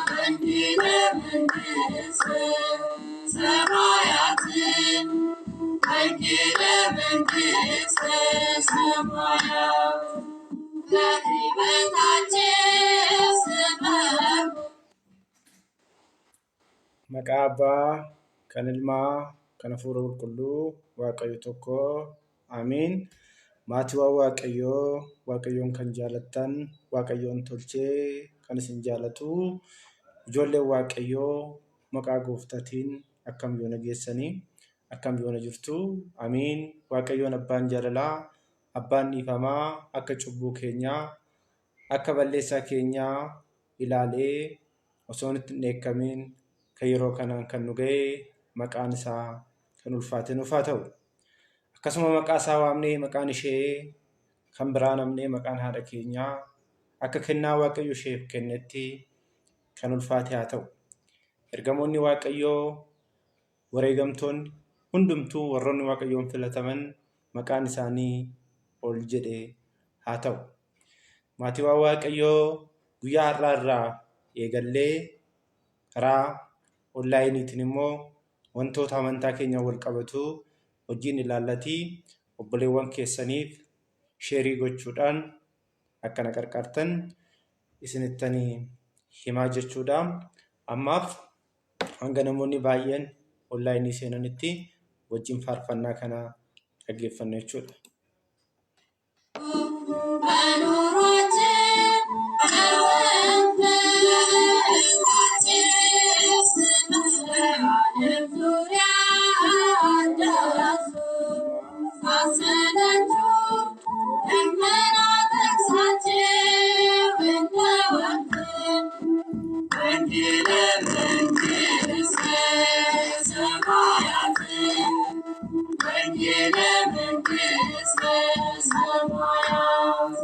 ወንጌለ መንግሥተ ሰማያት፣ ወንጌለ መንግሥተ ሰማያት በሕይወታችን ስበኩ። Maqaa Abbaa, kan Ilmaa, kan Hafuura Qulqulluu, Waaqayyo tokko, Amiin. Maatiiwwan Waaqayyoo, Waaqayyoon kan jaalattan, Waaqayyoon tolchee kan isin jaalatu, ijoolleen Waaqayyoo maqaa gooftaatiin akkam yoona geessanii, akkam yoona jirtu, Amiin. Waaqayyoon Abbaan jaalalaa, Abbaan dhiifamaa akka cubbuu keenyaa, akka balleessaa keenyaa ilaalee osoo nutti hin dheekkamiin kan yeroo kanaan kan nu ga'e maqaan isaa kan ulfaate nuuf haa ta'u. Akkasuma maqaa isaa waamnee maqaan ishee kan biraa namnee maqaan haadha keenyaa akka kennaa Waaqayyo isheef kennetti kan ulfaate haa ta'u. Ergamoonni Waaqayyoo wareegamtoonni hundumtuu warroonni Waaqayyoon filataman maqaan isaanii ol jedhe haa ta'u. Maatiiwwan Waaqayyoo guyyaa har'aa irraa eegallee karaa onlaayiniitiin immoo wantoota amantaa keenya wal qabatu hojiin ilaallatii obboleewwan keessaniif sheerii gochuudhaan akka na qarqaartan isinittani himaa jechuudha. Ammaaf hanga namoonni baay'een onlaayinii seenanitti wajjin faarfannaa kana dhaggeeffanna jechuudha. በኑሯችን በዓለም ዙሪያ አዳርሱ፣ ሳትሰለቹ ደመና ጠቅሳችሁ እንደ ወፍ ወንጌለ መንግሥተ ሰማያት፣ ወንጌለ መንግሥተ ሰማያት።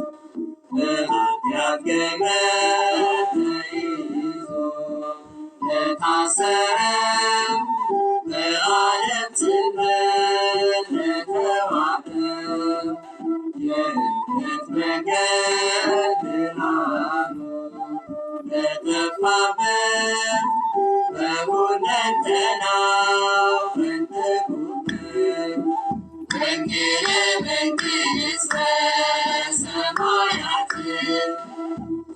በኃጢአት ገመድ ተይዞ ለታሰረ፣ በዓለም ትምህርት ለተዋበ፣ የእምነት መንገድ ብርሃኑ ለጠፋበት በሁለንተናው ፈንጥቁበት። ወንጌለ መንግሥተ ሰማያት፣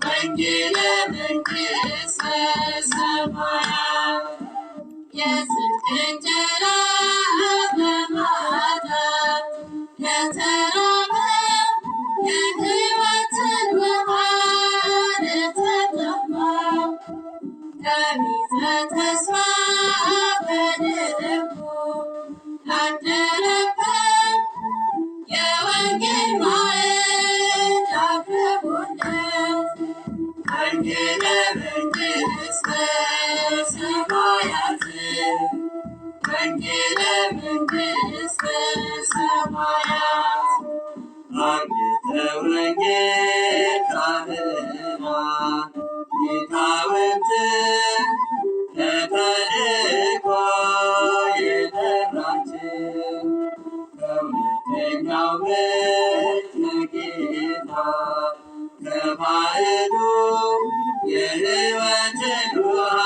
ወንጌለ መንግሥተ ሰማያት። የጽድቅ እንጀራ በማጣት ለተራበ፣ የሕይወትን ውሃ ለተጠማ፣ ቀቢጸ ተስፋ በልቡ ላደረበት የወንጌል ማዕድ አቅርቡለት። ወንጌለ መንግሥተ ሰማያት፣ ወንጌለ መንግሥተ ሰማያት። አግብተ ወንጌል ካህናት ሊቃውንት ለተልእኮ የጠራችን፣ ከእውነተኛው ምንጭ ጌታ ከማዕዱ የሕይወትን ውሃ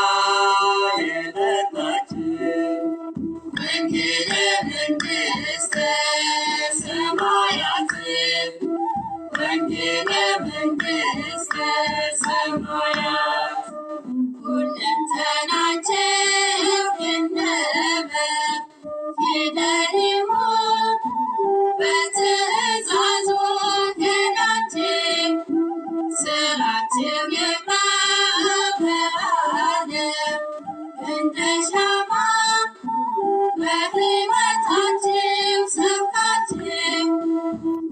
የጠጣችን። ወንጌለ መንግሥተ ሰማያት፣ ወንጌለ መንግሥተ ሰማያት። ሁለንተናችሁ ይነበብ ፊደል ይሁን በትእዛዙ ሄዳችሁ፣ ስራችሁ ይብራ በዓለም እንደ ሻማ፣ በሕይወታችሁ ሰብካችሁ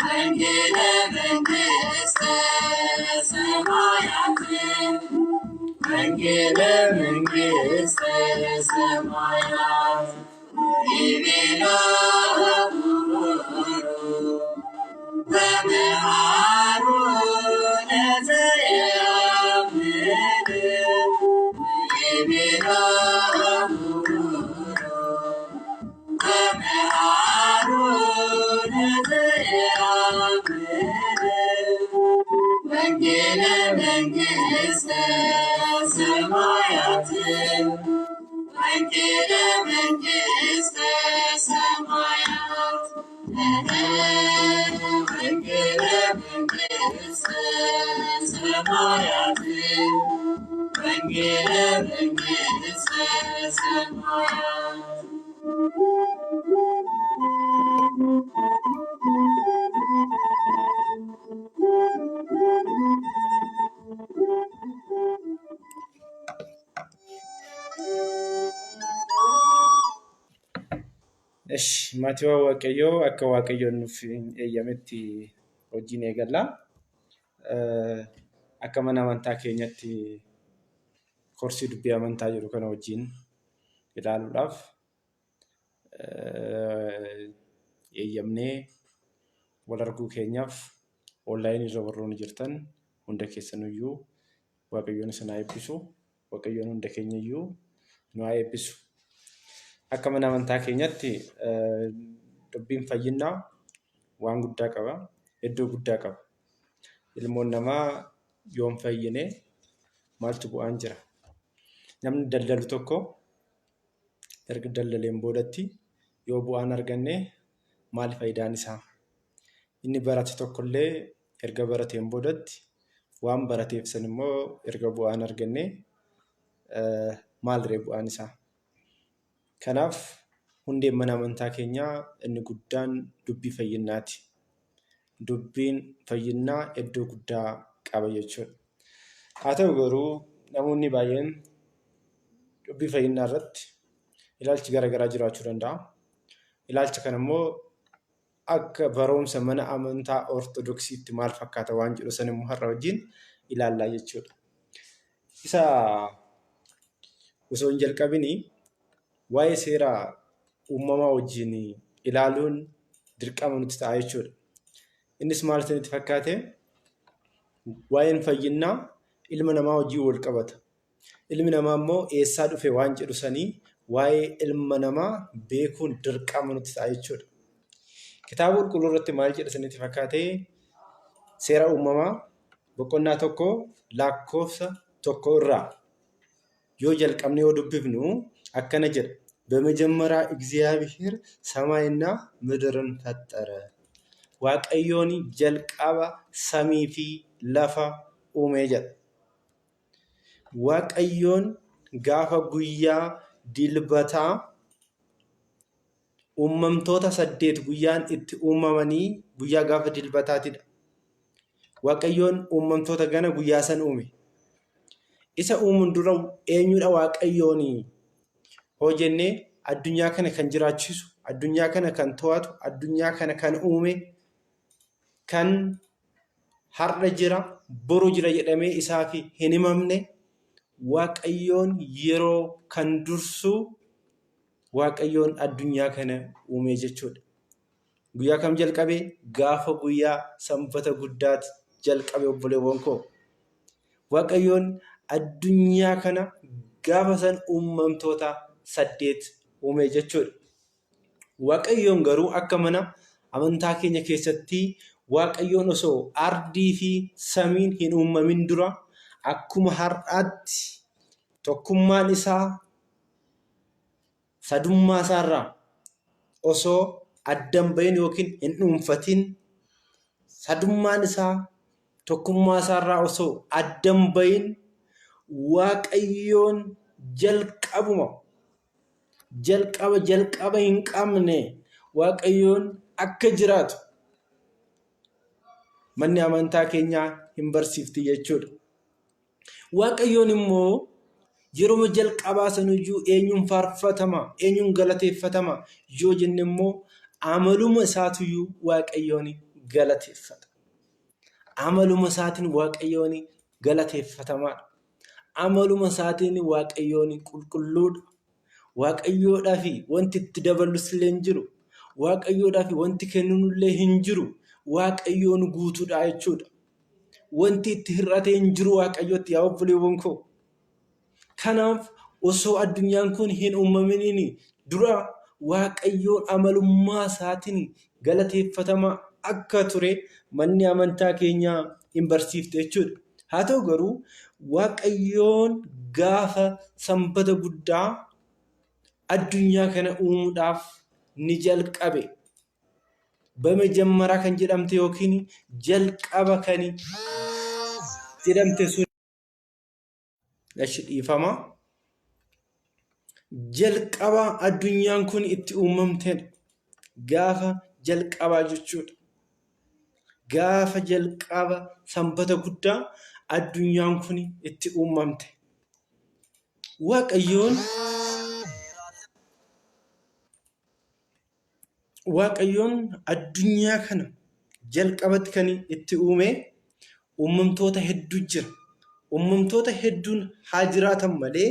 ወንጌለ መንግሥተ ሰማያት፣ ወንጌለ መንግሥተ ሰማያት። ይቤሎ ወመሃሩ ለዘየአምን፣ ይቤሎ ወመሃሩ ለዘየአምን ወንጌለ መንግሥተ መንግሥተ ሰማያት ወንጌለ መንግሥተ ሰማያት ወንጌለ መንግሥተ ሰማያት ወንጌለ መንግሥተ ሰማያት። Esh, maatiiwwan Waaqayyoo akka Waaqayyoon nuuf eeyyametti hojiin eegalla. Akka mana amantaa keenyatti korsii dubbii amantaa jedhu kana wajjin ilaaluudhaaf eeyyamnee wal arguu keenyaaf onlaayinii irra warroonni jirtan hunda keessanuyyuu Waaqayyoon isin haa eebbisu. Waaqayyoon hunda keenyayyuu nu haa eebbisu. Akka mana amantaa keenyatti dubbiin fayyinnaa waan guddaa qaba. Iddoo guddaa qaba. Ilmoon namaa yoon fayyine maaltu bu'aan jira? Namni daldalu tokko erga daldaleen boodatti yoo bu'aan arganne maali faayidaan isaa? Inni barate tokkollee erga barateen boodatti waan barateef san immoo erga bu'aan arganne maaliree bu'aan isaa? Kanaaf hundeen mana amantaa keenyaa inni guddaan dubbii fayyinnaati. Dubbiin fayyinnaa iddoo guddaa qaba jechuudha. Haa ta'u garuu namoonni baay'een dubbii fayyinnaa irratti ilaalchi garaagaraa jiraachuu danda'a. Ilaalcha kana immoo akka baroomsa mana amantaa Ortodoksiitti maal fakkaata waan jedhu san immoo har'a wajjin ilaallaa jechuudha. Isa osoo hin jalqabini waa'ee seera uumamaa wajjin ilaaluun dirqama nutti ta'a jechuudha. Innis maal isinitti fakkaate? Waa'een fayyinnaa ilma namaa wajjin wal qabata. Ilmi namaa immoo eessaa dhufe waan jedhu sanii waa'ee ilma namaa beekuun dirqama nutti ta'a jechuudha. Kitaaba qulqulluu irratti maal jedha isinitti fakkaate? Seera uumamaa boqonnaa 1 lakkoofsa 1 irraa yoo jalqabne yoo dubbifnu akkana jedha. በመጀመሪያ እግዚአብሔር ሰማይና ምድርን ፈጠረ። Waaqayyoon jalqaba samii fi lafa uume jedha. Waaqayyoon gaafa guyyaa dilbataa uumamtoota 8 guyyaan itti uumamanii guyyaa gaafa dilbataatidha. Waaqayyoon uumamtoota gana guyyaa san uume. Isa uumuun dura eenyudha Waaqayyoon hoo jennee addunyaa kana kan jiraachisu, addunyaa kana kan to'atu, addunyaa kana kan uume, kan har'a jira, boru jira jedhamee isaaf hin himamne Waaqayyoon yeroo kan dursu Waaqayyoon addunyaa kana uume jechuudha. Guyyaa kam jalqabe? Gaafa guyyaa sanbata guddaati jalqabe obboleewwan koo. Waaqayyoon addunyaa kana gaafa san uumamtoota 8 uume jechuudha. Waaqayyoon garuu akka mana amantaa keenya keessatti Waaqayyoon osoo ardii fi samiin hin uumamin dura akkuma har'aatti tokkummaan isaa sadummaa isaarraa osoo adda hin bahin yookiin hin dhuunfatin sadummaan isaa tokkummaa isaarraa osoo adda hin bahin Waaqayyoon jalqabuma jalqaba jalqaba hin qabne Waaqayyoon akka jiraatu manni amantaa keenyaa hin barsiifti jechuudha. Waaqayyoon immoo yeroo jalqabaa sanuyyuu eenyuun faarfatama, eenyuun galateeffatama yoo jenne immoo amaluma isaatuyyuu Waaqayyoon galateeffata. Amaluma isaatiin Waaqayyoon galateeffatamaadha. Amaluma isaatiin Waaqayyoon qulqulluudha. Waaqayyoodhaaf wanti itti daballus illee hin jiru. Waaqayyoodhaaf wanti kennunullee hin jiru. Waaqayyoon guutuudha jechuudha. Wanti itti hir'atee hin jiru Waaqayyotti yaa obboleewwan koo. Kanaaf osoo addunyaan kun hin uumaminiin dura Waaqayyoon amalummaa isaatiin galateeffatamaa akka ture manni amantaa keenyaa hin barsiifte jechuudha. Haa ta'u garuu Waaqayyoon gaafa sanbata guddaa addunyaa kana uumuudhaaf ni jalqabe. Bamejammaraa kan jedhamte yookiin jalqaba kan jedhamte sun Eshi dhiifama. Jalqaba addunyaan kun itti uumamtedha. Gaafa jalqabaa jechuudha. Gaafa jalqaba sanbata guddaa addunyaan kun itti uumamte. Waaqayyoon Waaqayyoon addunyaa kana jalqabatti kan itti uume uumamtoota hedduu jira. Uumamtoota hedduun haa jiraatan malee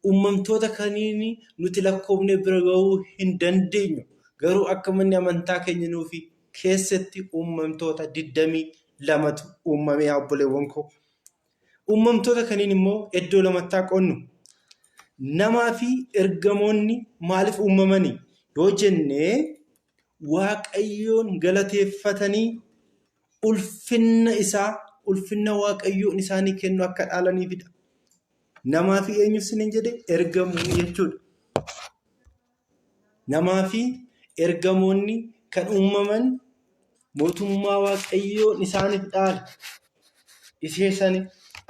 uumamtoota kaniin nuti lakkoofnee bira gahuu hin dandeenyu. Garuu akka manni amantaa keenya nuufi keessatti uumamtoota 22tu uumame yaa obboleewwan koo. Uumamtoota kaniin immoo iddoo lamatti haa qoodnu. Namaa fi ergamoonni maaliif uumamani yoo jenne Waaqayyoon galateeffatanii ulfinna isaa ulfinna Waaqayyoon isaanii kennu akka dhaalaniifidha. Namaa fi eenyu isiniin jedhe ergamoonni jechuudha. Namaa fi ergamoonni kan uumaman mootummaa Waaqayyoon isaaniif dhaala ishee sani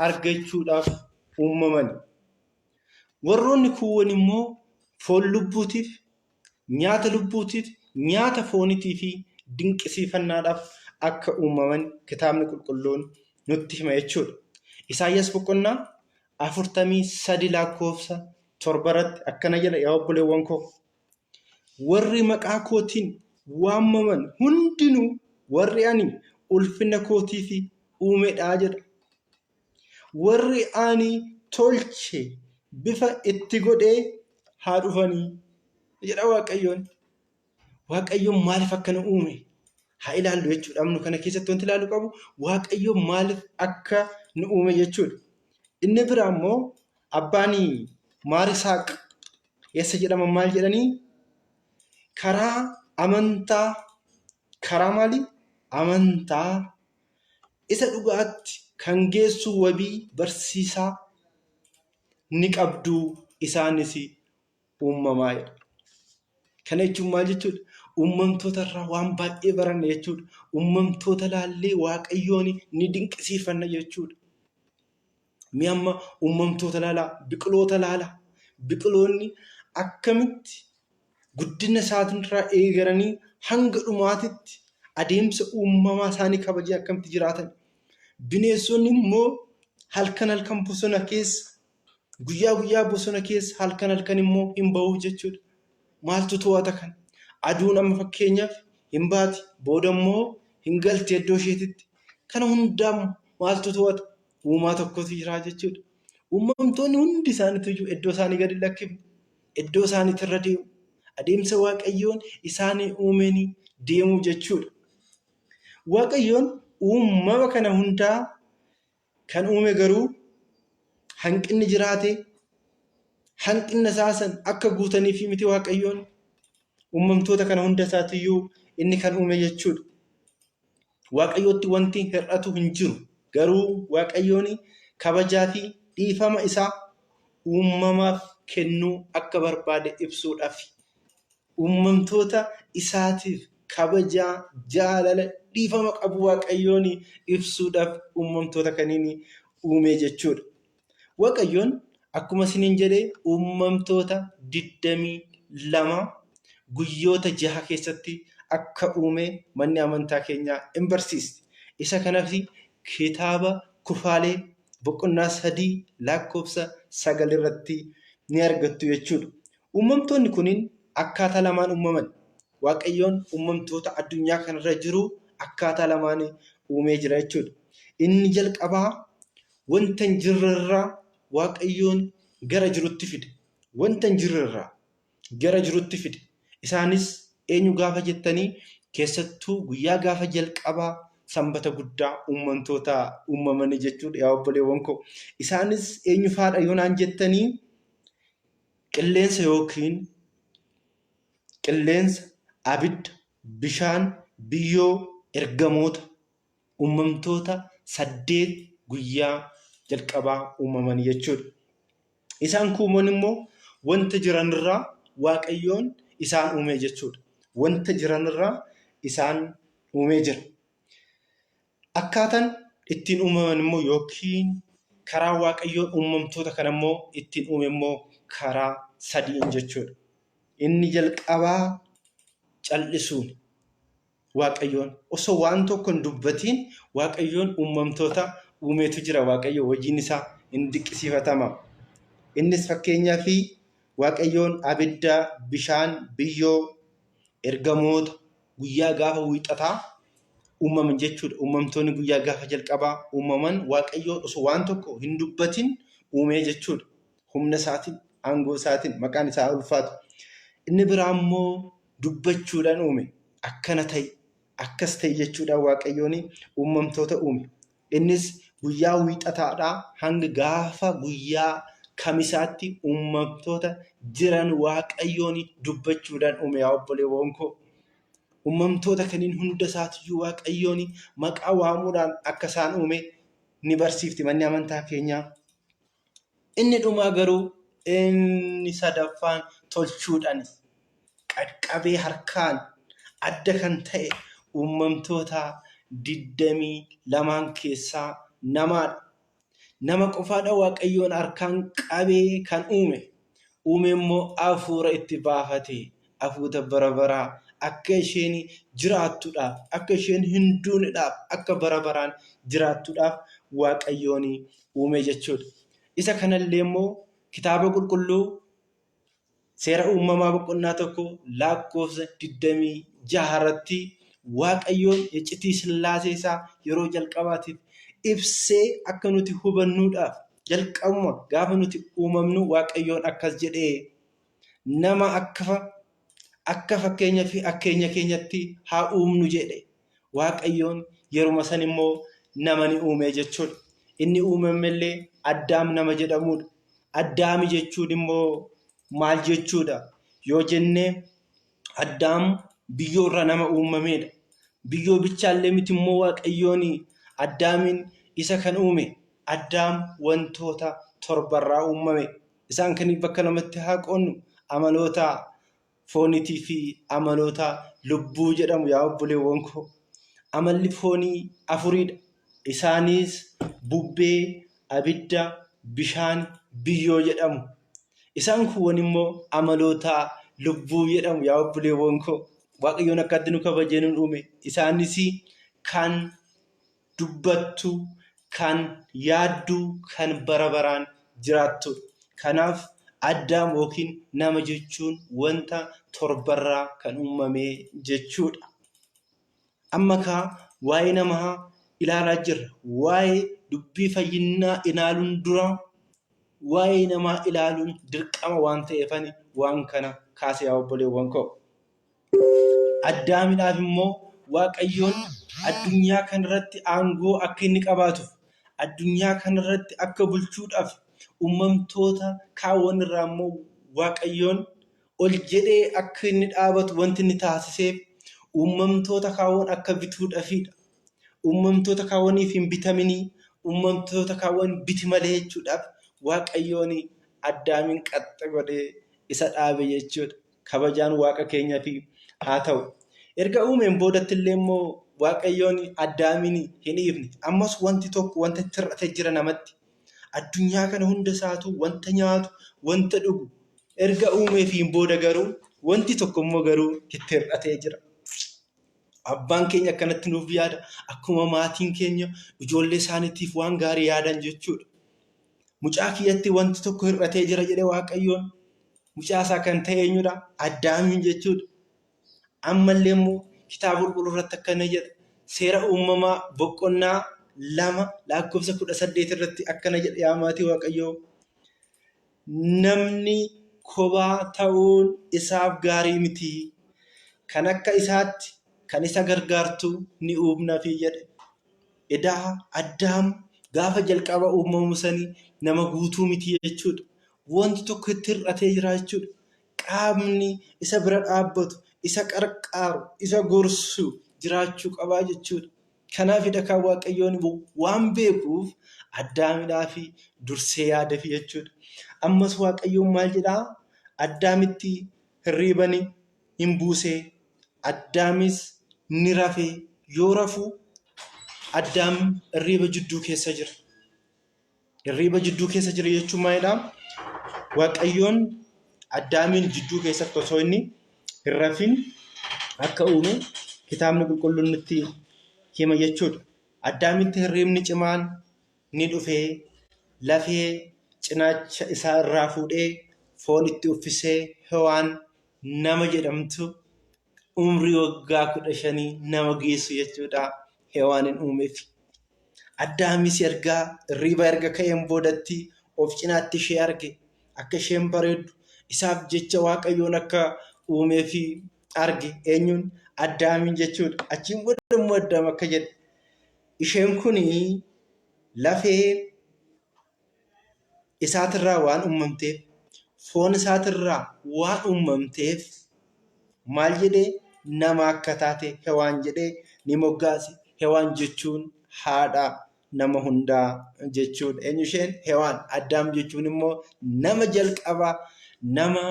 argachuudhaaf uumaman. Warroonni kuuwwan immoo foon lubbuutiif, nyaata lubbuutiif, nyaata foonitii fi dinqisiifannaadhaaf akka uumaman kitaabni qulqulluun nutti hima jechuudha. Isaayyaas boqonnaa 43 lakkoofsa 7 irratti akkana jedha yaa obboleewwan koo. Warri maqaa kootiin waamaman hundinuu warri ani ulfina kootiif uumedha jedha. Warri ani tolche bifa itti godhee haa dhufanii jedha Waaqayyoon. Waaqayyoon maaliif akka nu uume haa ilaallu jechuudha. Amnu kana keessatti wanti ilaallu qabu Waaqayyoon maaliif akka nu uume jechuudha. Inni biraa immoo abbaan Maarisaaq eessa jedhaman maal jedhanii karaa amantaa karaa maalii amantaa isa dhugaatti kan geessu wabii barsiisaa ni qabdu isaanis uumamaa jedha. Kana jechuun maal jechuudha? Uumamtoota irraa waan baay'ee baranna jechuudha. Uumamtoota laallee Waaqayyoon ni dinqisiifanna jechuudha. Mee amma uumamtoota laalaa, biqiloota laalaa. Biqiloonni akkamitti guddina isaatirraa eegalanii hanga dhumaatitti adeemsa uumamaa isaanii kabajee akkamitti jiraatan. Bineensonni immoo halkan halkan bosona keessa Guyyaa guyyaa bosona keessa halkan halkan immoo hin bahu jechuudha. Maaltu to'ata kana? Aduun amma fakkeenyaaf hin baati booda immoo hin galti iddoo isheetitti. Kana hundaa maaltu to'ata? Uumaa tokkotu jira jechuudha. Uumamtoonni hundi isaaniitu iyyuu iddoo isaanii gadi hin lakkifne. Iddoo isaaniitirra deemu. Adeemsa Waaqayyoon isaanii uumeen deemu jechuudha. Waaqayyoon uumama kana hundaa Kan uume garuu hanqinni jiraate hanqinna isaa san akka guutaniif miti Waaqayyoon uumamtoota kana hunda isaatiyyuu inni kan uume jechuudha. Waaqayyootti wanti hir'atu hin jiru. Garuu Waaqayyoon kabajaa fi dhiifama isaa uumamaaf kennuu akka barbaade ibsuudhaaf Uummamtoota isaatiif kabajaa, jaalala, dhiifama qabu Waaqayyoon ibsuudhaaf uummamtoota kaniin uumee jechuudha. Waaqayyoon akkuma isiniin jedhe uummamtoota 22 guyyoota jaha keessatti akka uume manni amantaa keenyaa in barsiisti. Isa kanaaf kitaaba kufaalee boqonnaa 3 lakkoofsa 9 irratti ni argattu jechuudha. Uumamtoonni kuniin akkaataa lamaan uumaman. Waaqayyoon uumamtoota addunyaa kanarra jiru akkaataa lamaan uumee jira jechuudha. Inni jalqabaa wanta hin jirrerraa Waaqayyoon gara jirutti fide. Wanta hin jirrerraa gara jirutti fide. Isaanis eenyu gaafa jettanii keessattuu guyyaa gaafa jalqabaa sanbata guddaa uumamtoota uumamanii jechuudha yaa obboleewwan koo. Isaanis eenyu faadha yoo naan jettanii Qilleensa yookiin qilleensa, abidda, bishaan, biyyoo, ergamoota, uumamtoota 8 guyyaa jalqabaa uumaman jechuudha. Isaan kuuwwan immoo wanta jiranirraa Waaqayyoon isaan uume jechuudha. Wanta jiranirraa isaan uumee jira. Akkaataan ittiin uumaman immoo yookiin karaa Waaqayyoon uumamtoota kana immoo ittiin uume immoo karaa sadiin jechuudha. Inni jalqabaa cal'isuun Waaqayyoon osoo waan tokko hin dubbatiin Waaqayyoon uumamtoota uumeetu jira. Waaqayyo hojiin isaa hin dinqisiifatama. Innis fakkeenyaa fi Waaqayyoon abidda, bishaan, biyyoo, ergamoota guyyaa gaafa wiixataa uumaman jechuudha. Uumamtoonni guyyaa gaafa jalqabaa uumaman Waaqayyoon osoo waan tokko hin dubbatin uumee jechuudha. Humna isaatiin, aangoo isaatiin maqaan isaa ulfaatu. Inni biraa immoo dubbachuudhaan uume. Akkana ta'i, akkas ta'i jechuudhaan Waaqayyoon uumamtoota uume. Innis guyyaa wiixataadhaa hanga gaafa guyyaa kamisaatti uumamtoota jiran Waaqayyoon dubbachuudhaan uume yaa obboleewwan koo. Uumamtoota kanneen hunda isaatiyyuu Waaqayyoon maqaa waamuudhaan akka isaan uume ni barsiifti manni amantaa keenyaa. Inni dhumaa garuu inni sadaffaan tolchuudhaan qaqqabee harkaan adda kan ta'e uumamtoota 22 keessaa namaadha. Nama qofaadha Waaqayyoon harkaan qabee kan uume. Uume immoo hafuura itti baafate. Hafuura bara baraa akka isheen jiraattuudhaaf, akka isheen hin duunedhaaf, akka bara baraan jiraattuudhaaf Waaqayyoon uume jechuudha. Isa kanallee immoo kitaaba qulqulluu seera uumamaa boqonnaa 1 lakkoofsa 26 irratti Waaqayyoon iccitii sillaasee isaa yeroo jalqabaatiif ibsee akka nuti hubannuudhaaf jalqabuma gaafa nuti uumamnu Waaqayyoon akkas jedhee nama akka fakkeenya fi akkeenya keenyatti haa uumnu jedhe. Waaqayyoon yeruma san immoo nama ni uume jechuudha. Inni uumamellee Addaam nama jedhamudha. Addaami jechuun immoo maal jechuudha yoo jenne Addaam biyyoorra nama uumamedha. Biyyoo bichaallee miti immoo Waaqayyoon Addaamiin isa kan uume. Addaam wantoota torbarraa uumame. Isaan kaniif bakka lamatti haa qoonnu. Amaloota fooniitii fi amaloota lubbuu jedhamu yaa obboleewwan koo. Amalli foonii afuriidha. Isaanis bubbee, abidda, bishaan, biyyoo jedhamu. Isaan kuuwwan immoo amaloota lubbuu jedhamu yaa obboleewwan koo. Waaqayyoon akkatti nu kabajee nu uume. Isaanis kan dubbattu, kan yaaddu, kan bara baraan jiraattudha. Kanaaf Addaam yookiin nama jechuun wanta torbarraa kan uumame jechuudha. Amma kaa waa'ee namaa ilaalaa jirra. Waa'ee dubbii fayyinnaa ilaaluun dura waa'ee namaa ilaaluun dirqama waan ta'eefani waan kana kaase yaa obboleewwan koo. Addaamidhaaf immoo Waaqayyoon addunyaa kanarratti aangoo akka inni qabaatuuf, addunyaa kanarratti akka bulchuudhaaf, uumamtoota kaawwan irraa immoo Waaqayyoon ol jedhee akka inni dhaabatu wanti inni taasiseef uumamtoota kaawwan akka bituudhaafidha. Uumamtoota kaawwaniif hin bitaminii, uumamtoota kaawwan biti malee jechuudhaaf Waaqayyoon Addaamiin qaxxa godhee isa dhaabe jechuudha. Kabajaan Waaqa keenyaaf haa ta'u. Erga uumeen boodatti illee immoo Waaqayyoon Addaamiin hin dhiifne. Ammas wanti tokko wanta itti hir'atee jira namatti. Addunyaa kana hunda isaatu wanta nyaatu, wanta dhugu erga uumeefiin booda garuu wanti tokko immoo garuu itti hir'atee jira. Abbaan keenya akkanatti nuuf yaada. Akkuma maatiin keenya ijoollee isaaniitiif waan gaarii yaadan jechuudha. Mucaa kiyyatti wanti tokko hir'atee jira jedhe Waaqayyoon. Mucaa isaa kan ta'e eenyudha? Addaamiin jechuudha. Ammallee immoo kitaaba qulqulluu irratti akkana jedha. Seera uumamaa boqonnaa 2 lakkoofsa 18 irratti akkana jedha yaa maatii Waaqayyoo. Namni kophaa ta'uun isaaf gaarii miti. Kan akka isaatti kan isa gargaartu ni uumnafi jedhe. Edaa Addaam gaafa jalqaba uumamu sanii nama guutuu miti jechuudha. Wanti tokko itti hir'atee jira jechuudha. Qaamni isa bira dhaabbatu, isa qarqaaru, isa gorsu jiraachuu qabaa jechuudha. Kanaafidha kan Waaqayyoon waan beekuuf Addaamidhaaf dursee yaadeef jechuudha. Ammas Waaqayyoon maal jedhaa? Addaamitti hirriiba hin buusee, Addaamis ni rafee. Yoo rafu Addaam hirriiba jidduu keessa jira. Hirriiba jidduu keessa jira jechuun maalidhaa? Waaqayyoon Addaamiin jidduu keessatti osoo inni hin rafin akka uume kitaabni qulqulluun nutti hima jechuudha. Addaamitti hirriibni cimaan ni dhufee lafee cinaacha isaa irraa fuudhee foon itti uffisee Hewaan nama jedhamtu umrii waggaa 15 nama geessu jechuudha Hewaanin uumeef. Addaamis erga hirriiba erga ka'een boodatti of cinaatti ishee arge. Akka isheen bareeddu isaaf jecha Waaqayyoon akka uumeefi arge. Eenyuun? Addaamiin jechuudha. Achiin booda immoo Addaam akka jedhe isheen kun lafee isaatirraa waan uumamteef, foon isaatirraa waan uumamteef maal jedhee nama akka taate Hewaan jedhee ni moggaase. Hewaan jechuun haadha nama hundaa jechuudha. Eenyu isheen? Hewaan. Addaam jechuun immoo nama jalqaba nama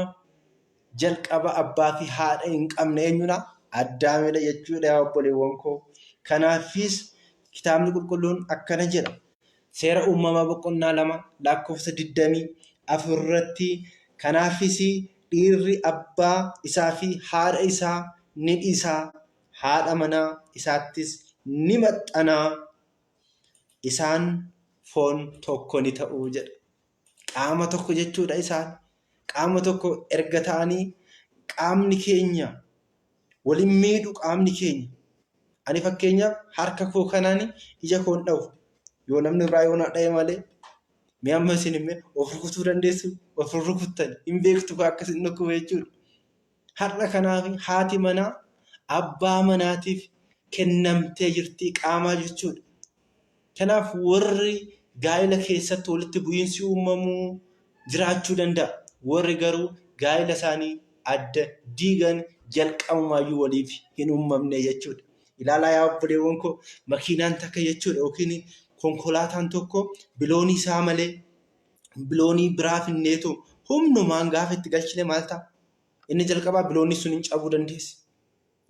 jalqaba abbaa fi haadha hin qabne eenyudha? Addaamidha jechuudha yaa obboleewwan koo. Kanaafis kitaabni qulqulluun akkana jedha. Seera Uumamaa boqonnaa 2 lakkoofsa 24 irratti kanaafis dhiirri abbaa isaa fi haadha isaa ni dhiisa, haadha manaa isaattis ni maxxana, isaan foon tokko ni ta'u jedha. Qaama tokko jechuudha isaan. Qaama tokko erga ta'anii qaamni keenya walin miidhu qaamni keenya. Ani fakkeenyaaf harka koo kanaan ija koo hin dhahu. Yoo namni biraa yoo na dhahe malee. Mee amma isin immoo of rukutuu dandeessu? Of hin rukuttan. Hin beektu kaa akka isin dhukkubu jechuudha. Har'a kanaaf haati manaa abbaa manaatiif kennamtee jirti qaamaa jechuudha. Kanaaf warri gaa'ela keessatti walitti bu'iinsi uumamuu jiraachuu danda'a. Warri garuu gaa'ela isaanii adda diigan jalqabumaayyuu waliif hin uumamne jechuudha. Ilaalaa yaa obboleewwan koo makiinaan takka jechuudha yookiin konkolaataan tokko biloonii isaa malee biloonii biraa finneetu humnumaan gaafa itti galchine maal ta'a? Inni jalqabaa biloonni sun hin cabuu dandeessi.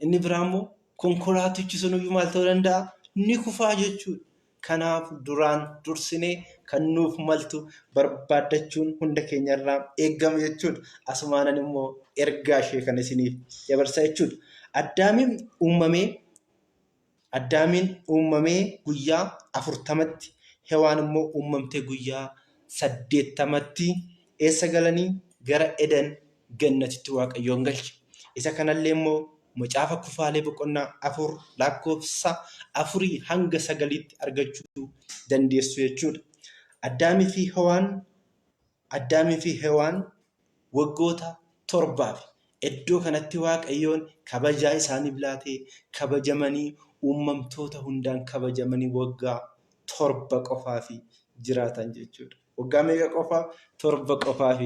Inni biraa immoo konkolaatichi sunuyyuu maal ta'uu danda'a? Ni kufaa jechuudha. Kanaaf duraan dursinee kan nuuf maltu barbaaddachuun hunda keenyarraa eegama jechuudha. Asumaanan immoo ergaa ishee kan isiniif dabarsa jechuudha. Addaamiin uumamee Addaamiin uumamee guyyaa 40tti, Hewaan immoo uumamtee guyyaa 80tti eessa galanii? Gara Eden gannatitti Waaqayyoon galche. Isa kanallee immoo macaafa kufaalee boqonnaa 4 lakkoofsa afurii hanga sagaliitti argachuu dandeessu jechuudha. Addaamii fi Hewaan Addaamii fi Hewaan waggoota torbaaf iddoo kanatti Waaqayyoon kabajaa isaaniif laatee kabajamanii uumamtoota hundaan kabajamanii waggaa torba qofaaf jiraatan jechuudha. Waggaa meeqa qofa? Torba qofaaf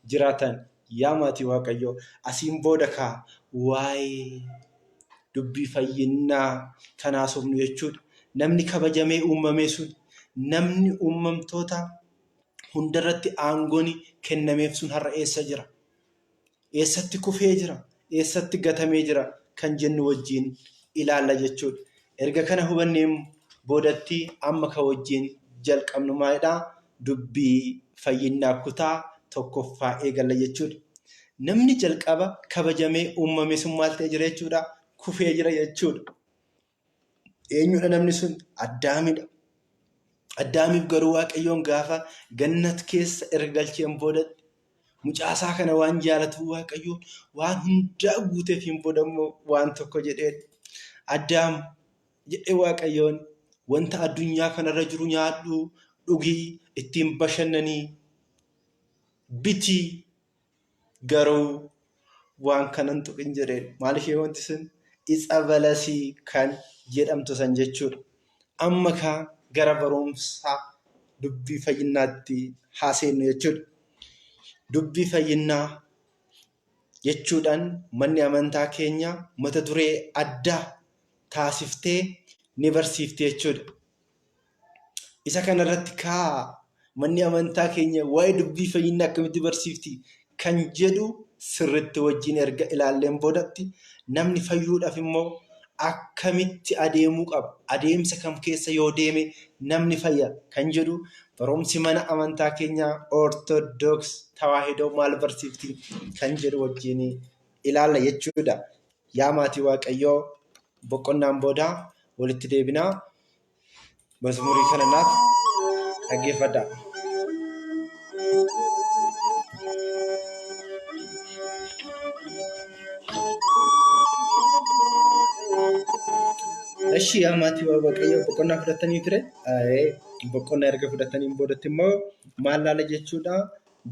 jiraatan. Yaa maatii Waaqayyoo asiin booda kaa waa'ee dubbii fayyinnaa kan haasofnu jechuudha. Namni kabajamee uumamee sun namni uumamtoota hundarratti aangoon kennameef sun har'a eessa jira? Eessatti kufee jira? Eessatti gatamee jira? Kan jennu wajjin ilaalla jechuudha. Erga kana hubanneen boodatti amma kan wajjin jalqabnu maalidha? Dubbii fayyinnaa kutaa tokkoffaa eegalla jechuudha. Namni jalqaba kabajamee uumame sun maal ta'ee jira jechuudha? Kufee jira jechuudha. Eenyudha namni sun? Addaamidha. Addaamiif garuu Waaqayyoon gaafa gannat keessa erga galcheen boodatti mucaasaa kana waan jaalatuuf Waaqayyoon waan hundaa guuteefiin booda immoo waan tokko jedheen. Addaam jedhee Waaqayyoon wanta addunyaa kanarra jiru nyaadhu, dhugii, ittiin bashannanii, bitii Garuu waan kana hin tuqin jedheen. Maal ishee wanti sun? Itsa balasii kan jedhamtu san jechuudha. Amma kaa gara barumsa dubbii fayyinnaatti haa seennu jechuudha. Dubbii fayyinnaa jechuudhaan manni amantaa keenya mata duree addaa taasiftee ni barsiifti jechuudha. Isa kanarratti kaa manni amantaa keenya waa'ee dubbii fayyinaa akkamitti barsiifti kan jedhu sirritti wajjin erga ilaalleen boodatti namni fayyuudhaaf immoo akkamitti adeemuu qaba, adeemsa kam keessa yoo deeme namni fayya kan jedhu barumsi mana amantaa keenyaa Ortodoks Tawaahidoo maal barsiifti kan jedhu wajjin ilaalla jechuudha. Yaa maatii Waaqayyoo boqonnaan booda walitti deebinaa. Mazmurii kana naaf dhaggeeffadhaa. Eshi yaa maatii Waaqayyoo boqonnaa fudhatanii ture. Boqonnaa erga fudhataniin boodatti immoo maal laala jechuudha?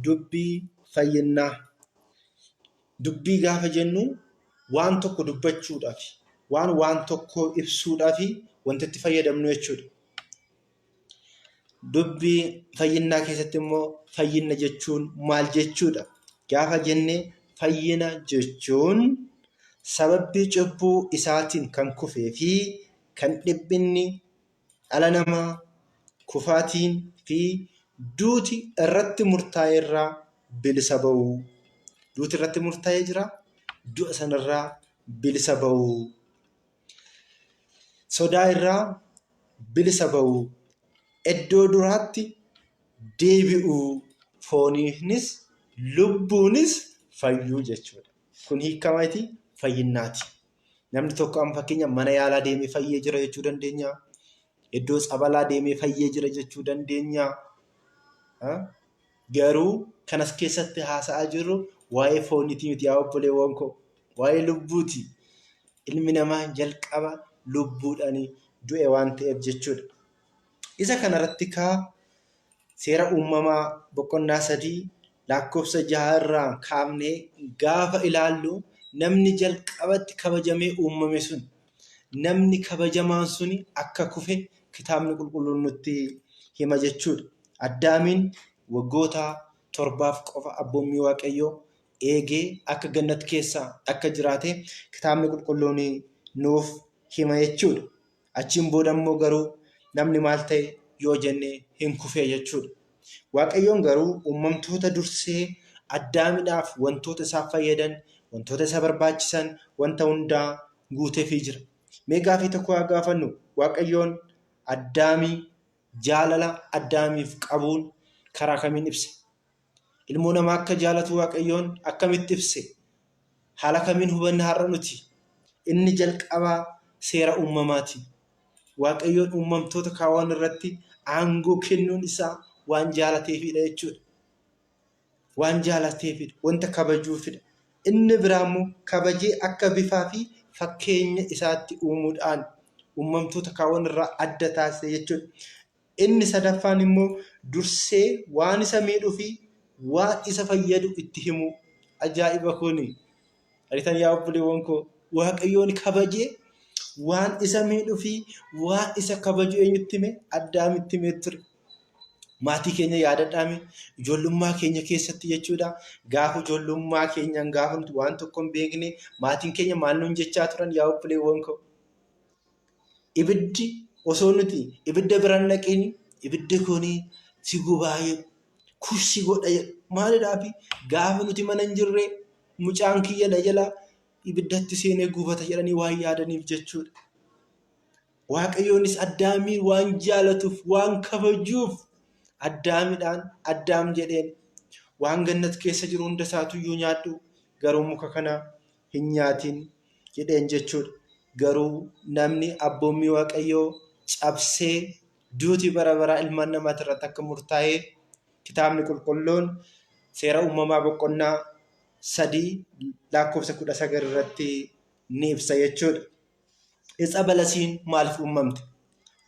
Dubbii fayyinnaa. Dubbii gaafa jennu waan tokko dubbachuudhaaf, waan waan tokkoo ibsuudhaaf wanti itti fayyadamnu jechuudha. Dubbii fayyinnaa keessatti immoo fayyinna jechuun maal jechuudha? Gaafa jenne fayyina jechuun sababbii cubbuu isaatiin kan kufee fi kan dhiphinni dhala namaa kufaatiin fi duuti irratti murtaa'e irraa bilisa ba'uu. Duuti irratti murtaa'ee jira. Du'a sanarraa bilisa ba'uu. Sodaa irraa bilisa ba'uu. Iddoo duraatti deebi'uu. Fooniinis lubbuunis fayyuu jechuudha. Kun hiika maaliiti? Fayyinnaati. Namni tokko amma fakkeenya mana yaalaa deemee fayyee jira jechuu dandeenya. Iddoo tsabalaa deemee fayyee jira jechuu dandeenya. Garuu kan as keessatti haasa'aa jirru waa'ee fooniitii miti yaa obboleewwan koo. Waa'ee lubbuuti. Ilmi namaa jalqaba lubbuudhaan du'e waan ta'eef jechuudha. Isa kanarratti kaa Seera Uumamaa boqonnaa 3 lakkoofsa 6 irraa kaafnee gaafa ilaallu namni jalqabatti kabajamee uumame sun namni kabajamaan suni akka kufe kitaabni qulqulluun nutti hima jechuudha. Addaamiin waggoota torbaaf qofa abboommii Waaqayyoo eegee akka gannat keessa akka jiraate kitaabni qulqulluun nuuf hima jechuudha. Achiin booda immoo garuu namni maal ta'e yoo jenne hin kufee jechuudha. Waaqayyoon garuu uumamtoota dursee Addaamidhaaf wantoota isaaf fayyadan, wantoota isa barbaachisan, wanta hundaa guuteefii jira. Mee gaafii tokko haa gaafannu. Waaqayyoon Addaamii jaalala Addaamiif qabuun karaa kamiin ibse? Ilmoo namaa akka jaalatu Waaqayyoon akkamitti ibse? Haala kamiin hubanna har'a nuti? Inni jalqabaa seera uumamaati. Waaqayyoon uumamtoota kaawwan irratti aangoo kennuun isaa waan jaalateefidha jechuudha. Waan jaalateefidha, wanta kabajuufidha. Inni biraa immoo kabajee akka bifaa fi fakkeenya isaatti uumuudhaan uumamtoota kaawwan irraa adda taasise jechuudha. Inni sadaffaan immoo dursee waan isa miidhuu fi waan isa fayyadu itti himuu. Ajaa'iba kuni! Ariitan yaa obboleewwan koo Waaqayyoon kabajee waan isa miidhuu fi waan isa kabaju eenyutti hime? Addaamitti himee ture. Maatii keenya yaadadhaame ijoollummaa keenya keessatti jechuudha. Gaafa ijoollummaa keenyaan gaafa nuti waan tokko hin beekne maatiin keenya maal nuun jechaa turan yaa obboleewwan koo. Ibiddi osoo nuti ibidda bira hin dhaqiin ibiddi kun si gubaa jedhu, kush si godha jedhu. Maalidhaafi gaafa nuti mana hin jirre mucaan kiyya na jala ibiddatti seenee gubata jedhanii waan yaadaniif jechuudha. Waaqayyoonis Addaamiin waan jaalatuuf, waan kabajuuf Addaamidhaan Addaam jedheen waan gannat keessa jiru hunda isaatuyyuu nyaadhu garuu muka kana hin nyaatin jedheen jechuudha. Garuu namni abboommii Waaqayyoo cabsee duuti bara baraa ilmaan namaati irratti akka murtaa'e kitaabni qulqulluun seera uumamaa boqonnaa 3 lakkoofsa 19 irratti ni ibsa jechuudha. Itsa balasiin maaliif uumamte?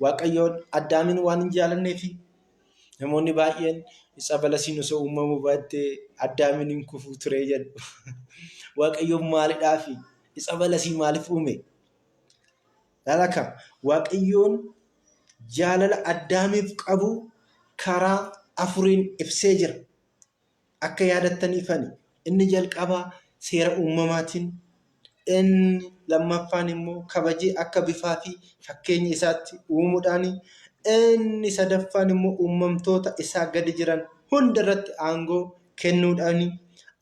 Waaqayyoon Addaamiin waan hin jaalanneefi? Namoonni baay'een itsa balasiin osoo uumamuu baattee Addaamiin hin kufuu ture jedhu. Waaqayyoon maalidhaafi itsa balasii maaliif uume? Laalaka Waaqayyoon jaalala Addaamiif qabu karaa afuriin ibsee jira. Akka yaadattaniifani inni jalqabaa seera uumamaatiin, Inni lammaffaan immoo kabajee akka bifaa fi fakkeenya isaatti uumuudhaani. Inni sadaffaan immoo uumamtoota isaa gadi jiran hunda irratti aangoo kennuudhaani.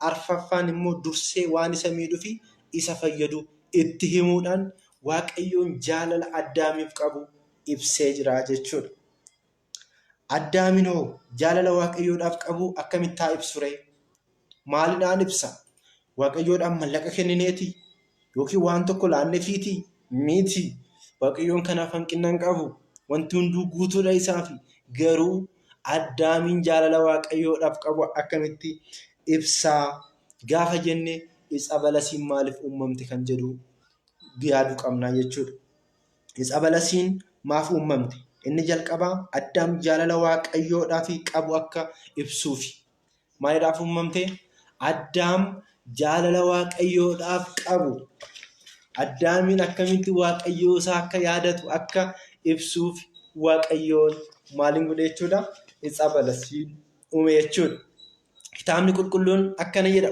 Arfaffaan immoo dursee waan isa miidhuu fi isa fayyadu itti himuudhaan Waaqayyoon jaalala Addaamiif qabu ibsee jira jechuudha. Addaamin hoo jaalala Waaqayyoodhaaf qabu akkamitti haa ibsu ree? Maalidhaan ibsa? Waaqayyoodhaaf mallaqa kennineetii? Yookiin waan tokko laannefiitii? Miti. Waaqayyoon kanaaf hanqina hin qabu. Wanti hunduu guutuudha isaafi. Garuu Addaamiin jaalala Waaqayyoodhaaf qabu akkamitti ibsaa gaafa jenne itsa balasiin maaliif uumamte kan jedhu yaaduu qabna jechuudha. Itsa balasiin maaf uumamte? Inni jalqabaa Addaam jaalala Waaqayyoodhaaf qabu akka ibsuufi. Maaliidhaaf uumamte? Addaam jaalala Waaqayyoodhaaf qabu. Addaamiin akkamitti Waaqayyoo isaa akka yaadatu akka ibsuuf Waaqayyoon maaliin godhe jechuudha? Itsa balasiin uume jechuudha. Kitaabni qulqulluun akkana jedha.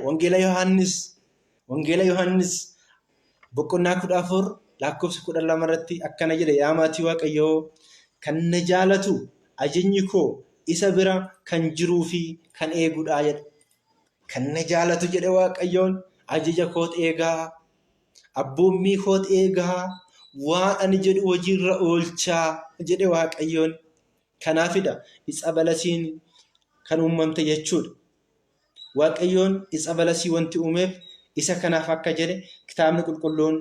Wangeela Yohaannis boqonnaa 14 lakkoofsa 12 irratti akkana jedha. Yaa maatii Waaqayyoo, kan na jaalatu ajajni koo isa bira kan jiruu fi kan eegudha jedha. Kan na jaalatu jedhe Waaqayyoon ajaja koot eegaa, abboommii koot eegaa, waan ani jedhu hojiirra oolchaa jedhe Waaqayyoon. Kanaafidha itsa balasiin kan uumamte jechuudha. Waaqayyoon itsa balasii wanti uumeef isa kanaaf akka jedhe kitaabni qulqulluun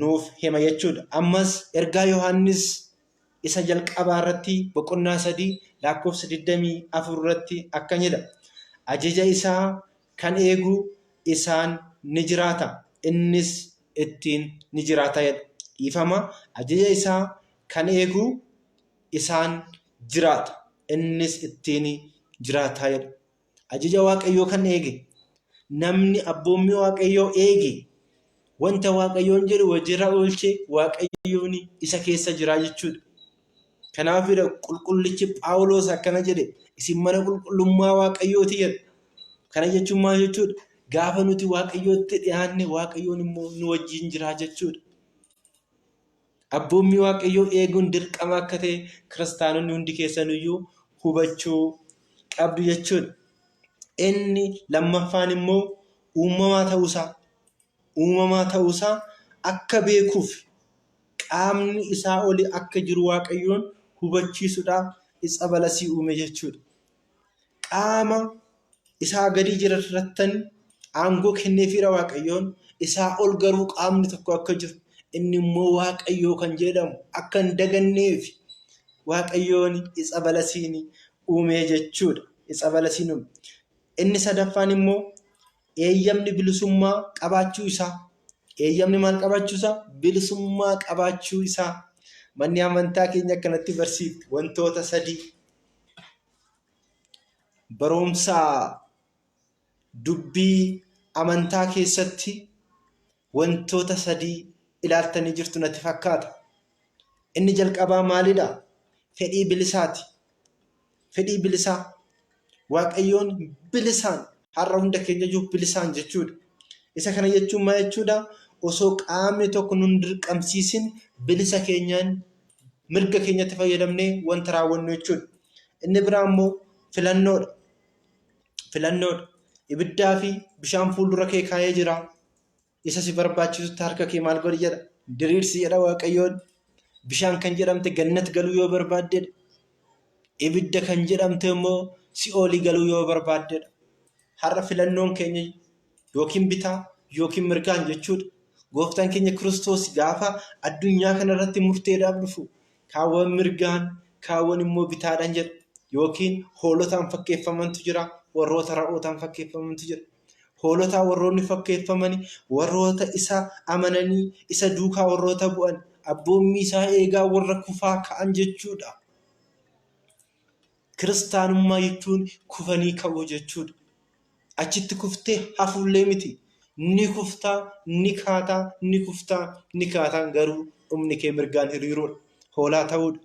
nuuf hima jechuudha. Ammas ergaa Yohaannis isa jalqabaa irratti boqonnaa 3 lakkoofsa 24 irratti akkan jedha. Ajaja isaa kan eegu isaan ni jiraata, innis ittiin ni jiraata jedha. Dhiifama, ajaja isaa kan eegu isaan jiraata, innis ittiin jiraata jedha. Ajaja Waaqayyoo kan eege, namni abboommii Waaqayyoo eege, wanta Waaqayyoon jedhu hojiirra oolche Waaqayyoon isa keessa jira jechuudha. Kanaafidha qulqullichi Phaawulos akkana jedhe, isin mana qulqullummaa Waaqayyooti jedha. Kana jechuun maal jechuudha? Gaafa nuti Waaqayyootti dhiyaanne Waaqayyoon immoo nu wajjin jira jechuudha. Abboommii Waaqayyoo eeguun dirqama akka ta'e kiristaanonni hundi keessaniyyuu hubachuu qabdu jechuudha. Inni lammaffaan immoo uumamaa ta'uusaa uumamaa ta'uusaa akka beekuuf qaamni isaa oli akka jiru Waaqayyoon hubachiisuudhaaf itsa balasii uume jechuudha. Qaama isaa gadii jiran irrattan aangoo kenneefiira Waaqayyoon, isaa ol garuu qaamni tokko akka jiru, inni immoo Waaqayyoo kan jedhamu akka hin daganneef Waaqayyoon itsa balasiin uumee jechuudha. Itsa balasiin uume. Inni sadaffaan immoo eeyyamni bilisummaa qabaachuu isaa. Eeyyamni maal qabaachuu isaa? Bilisummaa qabaachuu isaa. Manni amantaa keenya akkanatti barsiifti wantoota sadii. Barumsa dubbii amantaa keessatti wantoota sadii ilaaltanii jirtu natti fakkaata. Inni jalqabaa maalidha? Fedhii bilisaati. Fedhii bilisaa. Waaqayyoon bilisaan har'a hunda keenya iyyuu bilisaan jechuudha. Isa kana jechuun maal jechuudha? Osoo qaamni tokko nun dirqamsiisin bilisa keenyaan mirga keenyatti fayyadamnee wanta raawwannu jechuudha. Inni biraa immoo filannoodha. Filannoodha. Ibiddaa fi bishaan fuuldura kee kaa'ee jira. Isa si barbaachisutti harka kee maal godhi jedha. Diriirsi jedha Waaqayyoon. Bishaan kan jedhamte gannat galuu yoo barbaaddedha. Ibidda kan jedhamte immoo si'oolii galuu yoo barbaaddedha. Har'a filannoon keenya yookiin bitaa yookiin mirgaan jechuudha. Gooftaan keenya Kiristoos gaafa addunyaa kanarratti murteedhaaf dhufu kaawwan mirgaan kaawwan immoo bitaadhaan jedha. Yookiin hoolotaan fakkeeffamantu jira, warroota ra'ootaan fakkeeffamantu jira. Hoolotaa warroonni fakkeeffamani warroota isa amananii isa duukaa warroota bu'an abboommii isaa eegaa warra kufaa ka'an jechuudha. Kiristaanummaa jechuun kufanii ka'uu jechuudha. Achitti kuftee hafuullee miti. Ni kuftaa, ni kaataa, ni kuftaa, ni kaataa garuu dhumni kee mirgaan hiriiruudha. Hoolaa ta'uudha.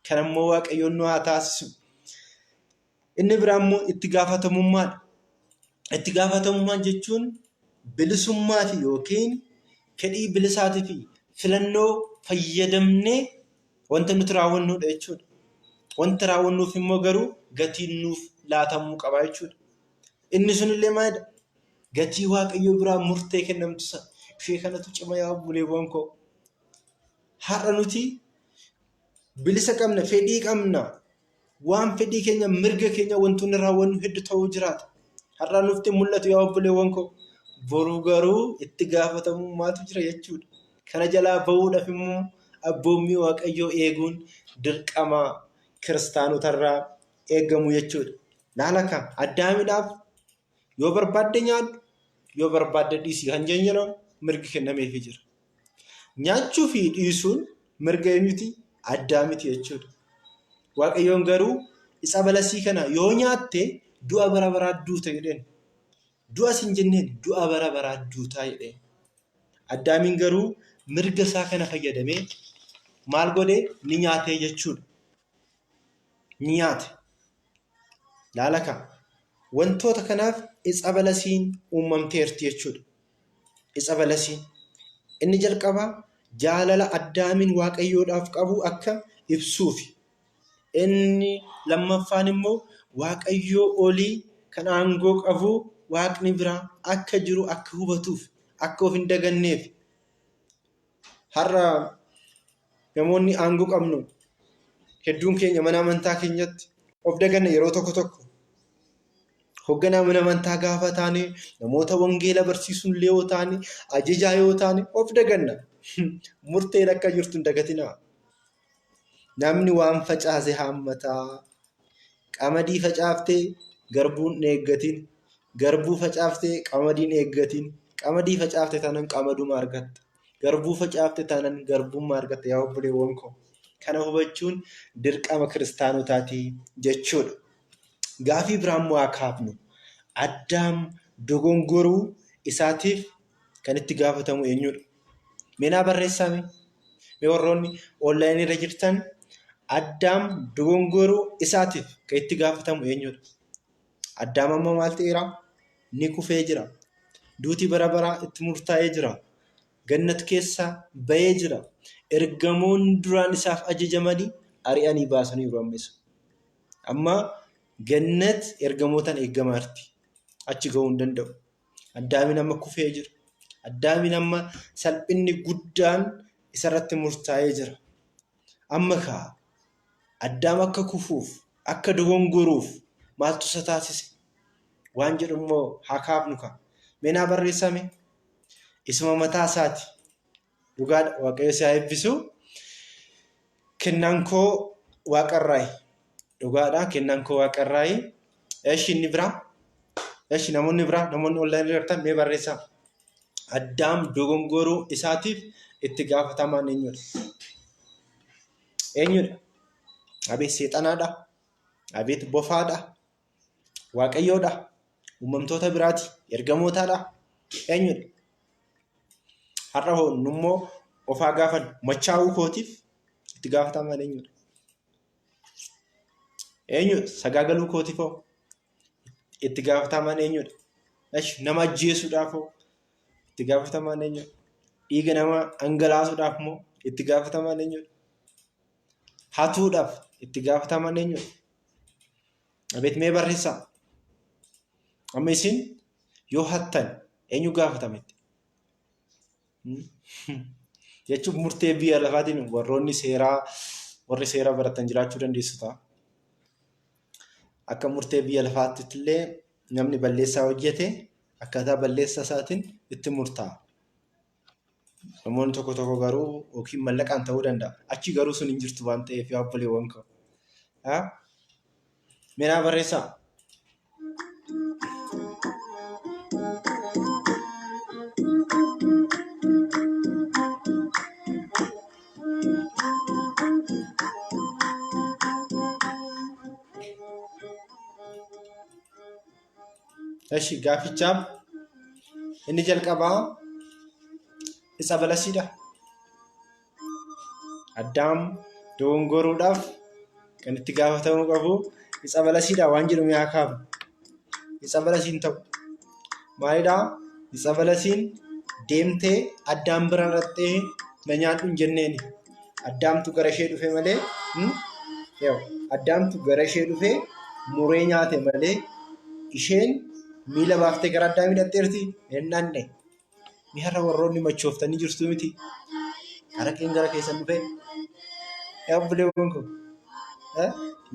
Kan ammoo Waaqayyoon nu haa taasisu. Inni biraa immoo itti gaafatamummaadha. Itti gaafatamummaa jechuun bilisummaa fi yookiin Fedhii bilisaatii fi filannoo fayyadamnee wanta nuti raawwannudha jechuudha. Wanta raawwannuuf immoo garuu gatiin nuuf laatamuu qaba jechuudha. Inni sunillee maalidha? Gatii Waaqayyoo biraa murtee kennamtu sana. Ishee kanatu cima yaa obboleewwan koo. Har'a nuti bilisa qabna, fedhii qabna. Waan fedhii keenya, mirga keenya wantoonni raawwannu hedduu ta'uu jiraata. Har'a nutti mul'atu yaa obboleewwan koo. Boru garuu itti gaafatamummaatu jira jechuudha. Kana jalaa ba'uudhaaf immoo abboommii Waaqayyoo eeguun dirqama kiristaanotarraa eegamu jechuudha. Laala kaa Addaamidhaaf yoo barbaadde nyaadhu, yoo barbaadde dhiisi kan jedhamu mirgi kennameefii jira. Nyaachuu fi dhiisuun mirga eenyuti? Addaamiti jechuudha. Waaqayyoon garuu isa balasii kana yoo nyaatte du'a bara baraa duuta jedheen. Du'as hin jenneen du'a bara baraa duutaa jedheen. Addaamiin garuu mirga isaa kana fayyadamee maal godhe? Ni nyaatee jechuudha. Ni nyaate. Laala kaa. Wantoota kanaaf itsa balasiin uumamteerti jechuudha. Itsa balasiin. Inni jalqabaa jaalala Addaamiin Waaqayyoodhaaf qabu akka ibsuufi. Inni lammaffaan immoo Waaqayyoo olii kan aangoo qabu Waaqni biraa akka jiru akka hubatuuf, akka of hin daganneef. Har'a namoonni aangoo qabnu hedduun keenya mana amantaa keenyatti of daganna yeroo tokko tokko. Hogganaa mana amantaa gaafa taane, namoota wangeela barsiisuun illee yoo taane, ajajaa yoo taane of daganna. Murteen akka jirtu hin dagatinaa. Namni waan facaase haammataa. Qamadii facaaftee garbuun hin eeggatin. Garbuu facaaftee qamadiin eeggatin. Qamadii facaafte taanaan qamaduma argatta. Garbuu facaafte taanaan garbummaa argatta yaa obboleewwan koo. Kana hubachuun dirqama kiristaanotaati jechuudha. Gaafii biraa immoo haa kaafnu. Addaam dogongoruu isaatiif kan itti gaafatamu eenyudha? Mee naa barreessaa mee? Mee warroonni onlaayinii irra jirtan Addaam dogongoruu isaatiif kan itti gaafatamu eenyudha? Addaam amma maal ta'eera? Ni kufee jira. Duuti bara baraa itti murtaa'ee jira. Gannat keessaa ba'ee jira. Ergamoonni duraan isaaf ajajamanii ari'anii baasaniiru amma isa. Amma gannat ergamootaan eegamaa jirti. Achi ga'uu hin danda'u. Addaamiin amma kufee jira. Addaamiin amma salphinni guddaan isarratti murtaa'ee jira. Amma kaa Addaam akka kufuuf, akka dogongoruuf maaltu isa taasise? Waan jedhu immoo haa kaafnu kaa. Mee naa barreessaa mee? Isuma mataa isaati. Dhugaadha Waaqayyo si haa eebbisu. Kennaan koo waaqarraayi. Dhugaadha kennaan koo waaqarraayi. Eshi inni biraa. Eshi namoonni biraa namoonni onlaayinii jirtan mee barreessaa. Addaam dogongoruu isaatiif itti gaafatamaan eenyudha? Eenyudha? Abeet seexanaadha. Abeet bofaadha. Waaqayyoodha. Uumamtoota biraati. Ergamootaadha. Eenyudha? Har'a hoo nummoo ofaa gaafannu machaa'uu kootiif itti gaafatamaan eenyudha? Eenyudha? Sagaagaluu kootiif hoo itti gaafatamaan eenyudha? Esh nama ajjeesuudhaaf hoo itti gaafatamaan eenyudha? Dhiiga nama dhangalaasuudhaaf moo itti gaafatamaan eenyudha? Hatuudhaaf itti gaafatamaan eenyudha? Abeet mee barreessaa. Amma isin yoo hattan eenyu gaafatama itti? Jechuun murtee biyya lafaatiin warroonni seeraa warri seera baratan jiraachuu dandeessu ta'a. Akka murtee biyya lafaatti illee namni balleessaa hojjete akkaataa balleessaa isaatiin itti murtaa'a. Namoonni tokko tokko garuu yookiin mallaqaan ta'uu danda'a. Achi garuu sun hin jirtu waan ta'eef yaa obboleewwan koo. Mee naa barreessaa. Eshi gaafichaaf inni jalqabaa isa balasiidha. Addaam dogongoruudhaaf kan itti gaafatamuu qabu isa balasiidha waan jedhu mee haa kaafnu. Isa balasiin ta'u maalidhaa? Isa balasiin Deemtee Addaam bira dhaqxee na nyaadhu hin jenneeni. Addaamtu gara ishee dhufe malee Addaamtu gara ishee dhufe muree nyaate malee isheen miila baaftee gara Addaamii dhaqxeerti hin dhaqne. Mi har'a warroonni machooftanii jirtu miti. Araqeen gara keessan dhufe. Yaa obboleewwan koo.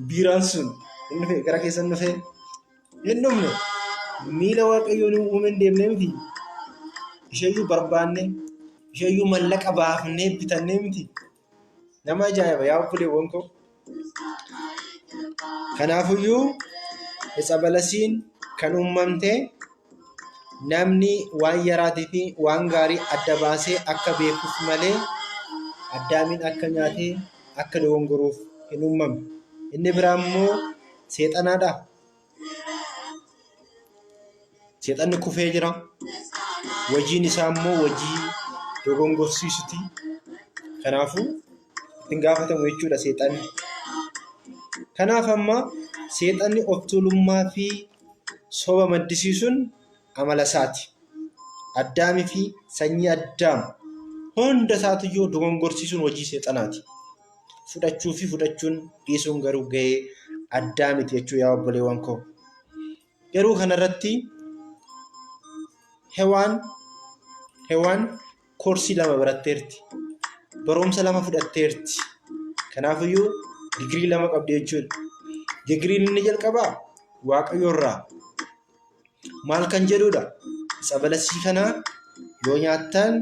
Biiraan sun hin dhufe gara keessan dhufe. Hin dhufne. Miila Waaqayyoon hin uume hin deemne miti. Isheeyyuu barbaanne. Isheeyyuu mallaqa baafnee bitannee miti. Nama ajaa'iba yaa obboleewwan koo. Kanaafuyyuu etsabalasiin kan uumamte namni waan yaraatii fi waan gaarii adda baasee akka beekuuf malee Addaamiin akka nyaatee akka dogongoruuf hin uumamne. Inni biraa immoo seexanaadha. Seexanni kufee jira. Hojiin isaa immoo hojii dogongorsiisuti. Kanaafuu ittiin gaafatamu jechuudha seexanni. Kanaaf amma seexanni of tuulummaa fi soba maddisiisuun amala isaati. Addaamii fi sanyii Addaam hunda isaatiyyuu dogongorsiisuun hojii seexanaati. Fudhachuu fi fudhachuun dhiisuun garuu gahee Addaamiti jechuu yaa obboleewwan koo. Garuu kanarratti Hewaan Hewaan koorsii lama baratteerti. Barumsa lama fudhatteerti. Kanaafiyyuu digirii lama qabdi jechuudha. Digiriin inni jalqabaa Waaqayyo irraa maal kan jedhudha? Tsabalasii kana yoo nyaattan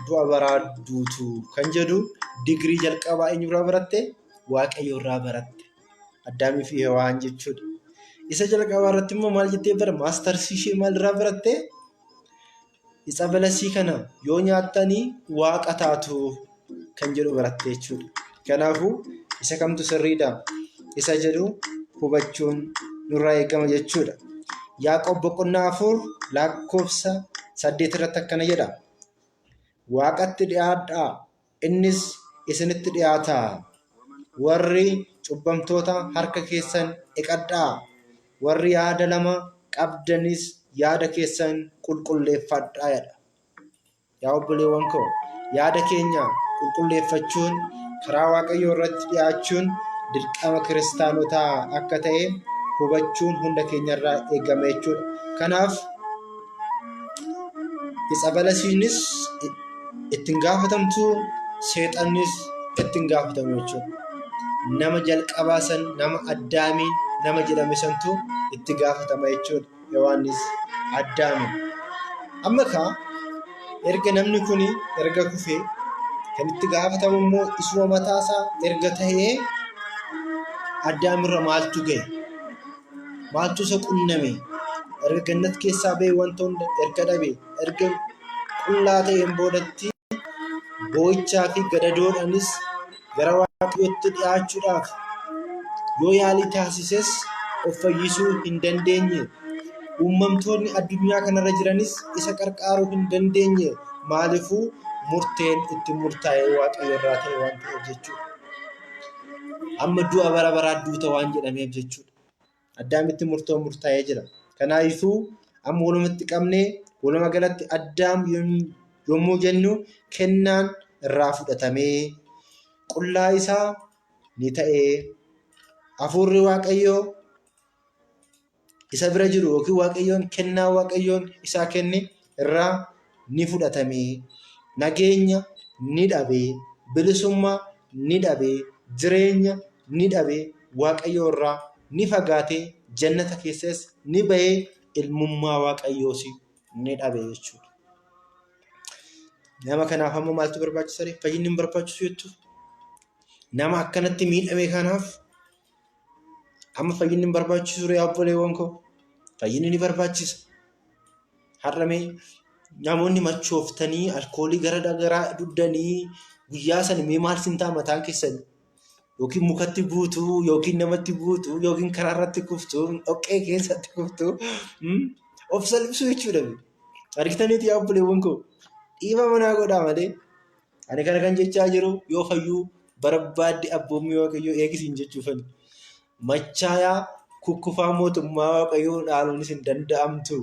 du'a baraa duutu kan jedhu digirii jalqabaa eenyurraa baratte? Waaqayyo irraa baratte. Addaamii fi Hewaan jechuudha. Isa jalqabaa irratti immoo maal jettee bara maastarsii ishee maal irraa baratte? Itsa balasii kana yoo nyaattanii waaqa taatu kan jedhu baratte jechuudha. Kanaafuu isa kamtu sirriidha isa jedhu hubachuun nurraa eegama jechuudha. Yaaqoob boqonnaa 4 lakkoofsa 8 irratti akkana jedha. Waaqatti dhi'aadhaa, innis isinitti dhi'aata. Warri cubbamtoota harka keessan dhiqadhaa, warri yaada lama qabdanis yaada keessan qulqulleeffadhaa jedha. Yaa obboleewwan koo, yaada keenya qulqulleeffachuun karaa Waaqayyoo irratti dhi'aachuun dirqama kiristaanotaa akka ta'e hubachuun hunda keenyarraa eegama jechuudha. Kanaaf Itsabalasiinis ittiin gaafatamtu seexannis ittiin gaafatamu jechuudha. Nama jalqabaa san nama addaamii nama jedhame santu itti gaafatama jechuudha. Yohaannis addaami. Amma kaa erga namni kun erga kufee kan itti gaafatamu immoo isuma mataasaa erga ta'ee addaamirra maaltu ga'e? Maaltu isa qunname? Erga gannat keessaa ba'ee wanta hunda erga dhabe, erga qullaa ta'een boodatti boo'ichaa fi gadadoodhaanis gara Waaqayyootti dhi'aachuudhaaf yoo yaalii taasises of fayyisuu hin dandeenye. Uumamtoonni addunyaa kanarra jiranis isa qarqaaruu hin dandeenye. Maaliifuu murteen itti murtaa'e Waaqayyo irraa ta'e waan ta'eef jechuudha. Amma du'a bara baraa duuta waan jedhameef jechuudha. Addaamitti murtoon murtaa'ee jira. Kanaafuu amma walumatti qabnee waluma galatti Addaam yommuu jennu kennaan irraa fudhatamee qullaa isaa ni ta'ee hafuurri Waaqayyoo isa bira jiru yookiin Waaqayyoon kennaa Waaqayyoon isaa kenne irraa ni fudhatame, nageenya ni dhabe, bilisummaa ni dhabe, jireenya ni dhabe, Waaqayyoo irraa ni fagaate, jannata keessas ni ba'e, ilmummaa Waaqayyoos ni dhabe jechuudha. Nama kanaaf ammoo maaltu barbaachisa? Fayyinni hin barbaachisu jettu? Nama akkanatti miidhame kanaaf Amma fayyinni hin barbaachisu ree obboleewwan koo? Fayyinni ni barbaachisa. Har'a mee namoonni machooftanii alkoolii gara garaa dhugdanii guyyaa sana mee maal sin ta'a mataan keessan? Yookiin mukatti buutu, yookiin namatti buutu, yookiin karaa irratti kuftu, dhoqqee keessatti kuftu. Of salphisuu jechuudha. Argitaniiti yaa obboleewwan koo? Dhiiba manaa godhaa malee. Ani kana kan jechaa jiru yoo fayyuu barbaadde abboommii Waaqayyoo eegisiin jechuufani. Machaayaa Kukkufaa mootummaa Waaqayyoo dhaaluunis hin danda'amtu.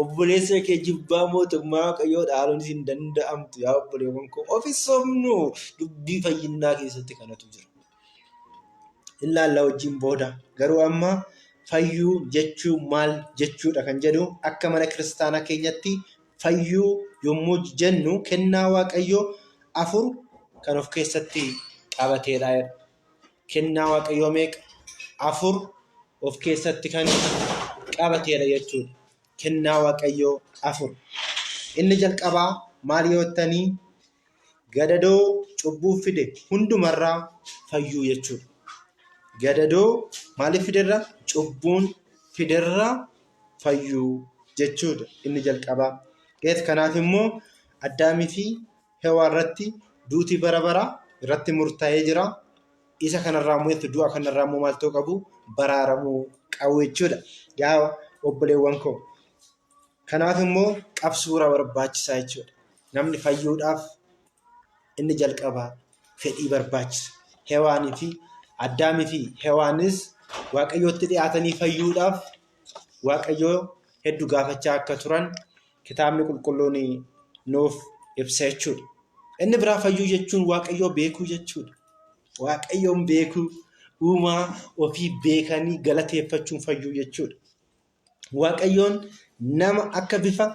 Obboleessa kee jibbaa mootummaa Waaqayyoo dhaaluunis hin danda'amtu. Yaa obboleewwan koo of hin sobnu dubbii fayyinnaa keessatti kanatu jira. Ilaalla wajjin booda garuu amma fayyuu jechuun maal jechuudha kan jedhu akka mana kiristaanaa keenyatti fayyuu yommuu jennu kennaa Waaqayyoo afur kan of keessatti qabateedha. Kennaa Waaqayyoo meeqa? Afur of keessatti kan qabateedha jechuudha. Kennaa Waaqayyoo afur. Inni jalqabaa maal yoo jettanii gadadoo cubbuu fide hundumarraa fayyuu jechuudha. Gadadoo maaliif fiderra? Cubbuun fiderraa fayyuu jechuudha inni jalqabaa. Kanaaf immoo Addaamii fi Hewaa irratti duuti bara baraa irratti murtaa'ee jira. Isa kanarraa immoo du'a kanarraa immoo maal ta'uu qabu? Baraaramuu qabu jechuudha. Yaa obboleewwan koo. Kanaaf immoo qabsuura barbaachisaa jechuudha. Namni fayyuudhaaf inni jalqabaa fedhii barbaachisa. Hewaanii fi Addaamii fi Hewaanis Waaqayyootti dhiyaatanii fayyuudhaaf Waaqayyoo hedduu gaafachaa akka turan kitaabni qulqulluun nuuf ibsa jechuudha. Inni biraa fayyuu jechuun Waaqayyoo beekuu jechuudha. Waaqayyoon beekuu, uumaa ofii beekanii galateeffachuun fayyuu jechuudha. Waaqayyoon nama akka bifa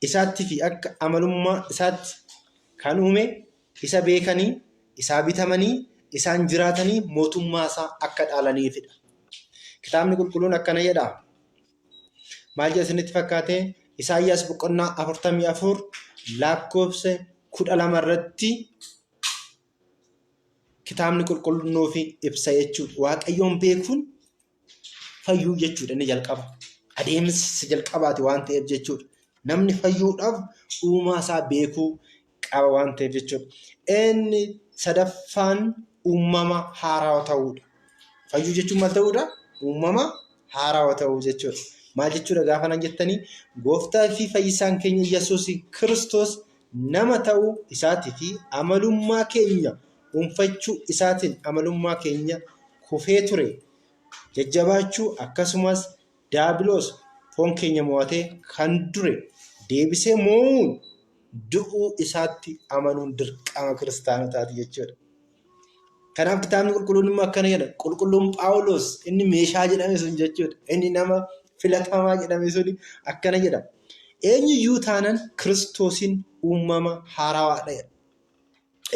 isaatti fi akka amalummaa isaatti kan uume isa beekanii, isaa bitamanii, isaan jiraatanii mootummaa isaa akka dhaalaniifidha. Kitaabni qulqulluun akkana jedha. Maal jedha isinitti fakkaate? Isaayyaas boqonnaa 44 lakkoofsa 12 irratti kitaabni qulqulluun nuuf ibsa jechuudha. Waaqayyoon beekuun fayyuu jechuudha inni jalqaba. Adeemsa jalqabaati waan ta'eef jechuudha. Namni fayyuudhaaf uumaa isaa beekuu qaba waan ta'eef jechuudha. Inni sadaffaan uumama haarawaa ta'uudha. Fayyuu jechuun maal ta'uudha? Uumama haarawaa ta'uu jechuudha. Maal jechuudha gaafa nan jettanii gooftaa fi fayyisaan keenya Yesuus Kiristoos nama ta'uu isaatii fi amalummaa keenya dhuunfachuu isaatiin amalummaa keenya kufee ture jajjabaachuu akkasumas daabiloos foon keenya mo'atee kan dure deebisee mo'uun du'uu isaatti amanuun dirqama kiristaanotaati jechuudha. Kanaaf kitaabni qulqulluun immoo akkana jedha. Qulqulluun Phaawulos inni meeshaa jedhame sun jechuudha. Inni nama filatamaa jedhame sun akkana jedha. Eenyuyyuu taanan Kiristoosiin uumama haarawaadha jedha.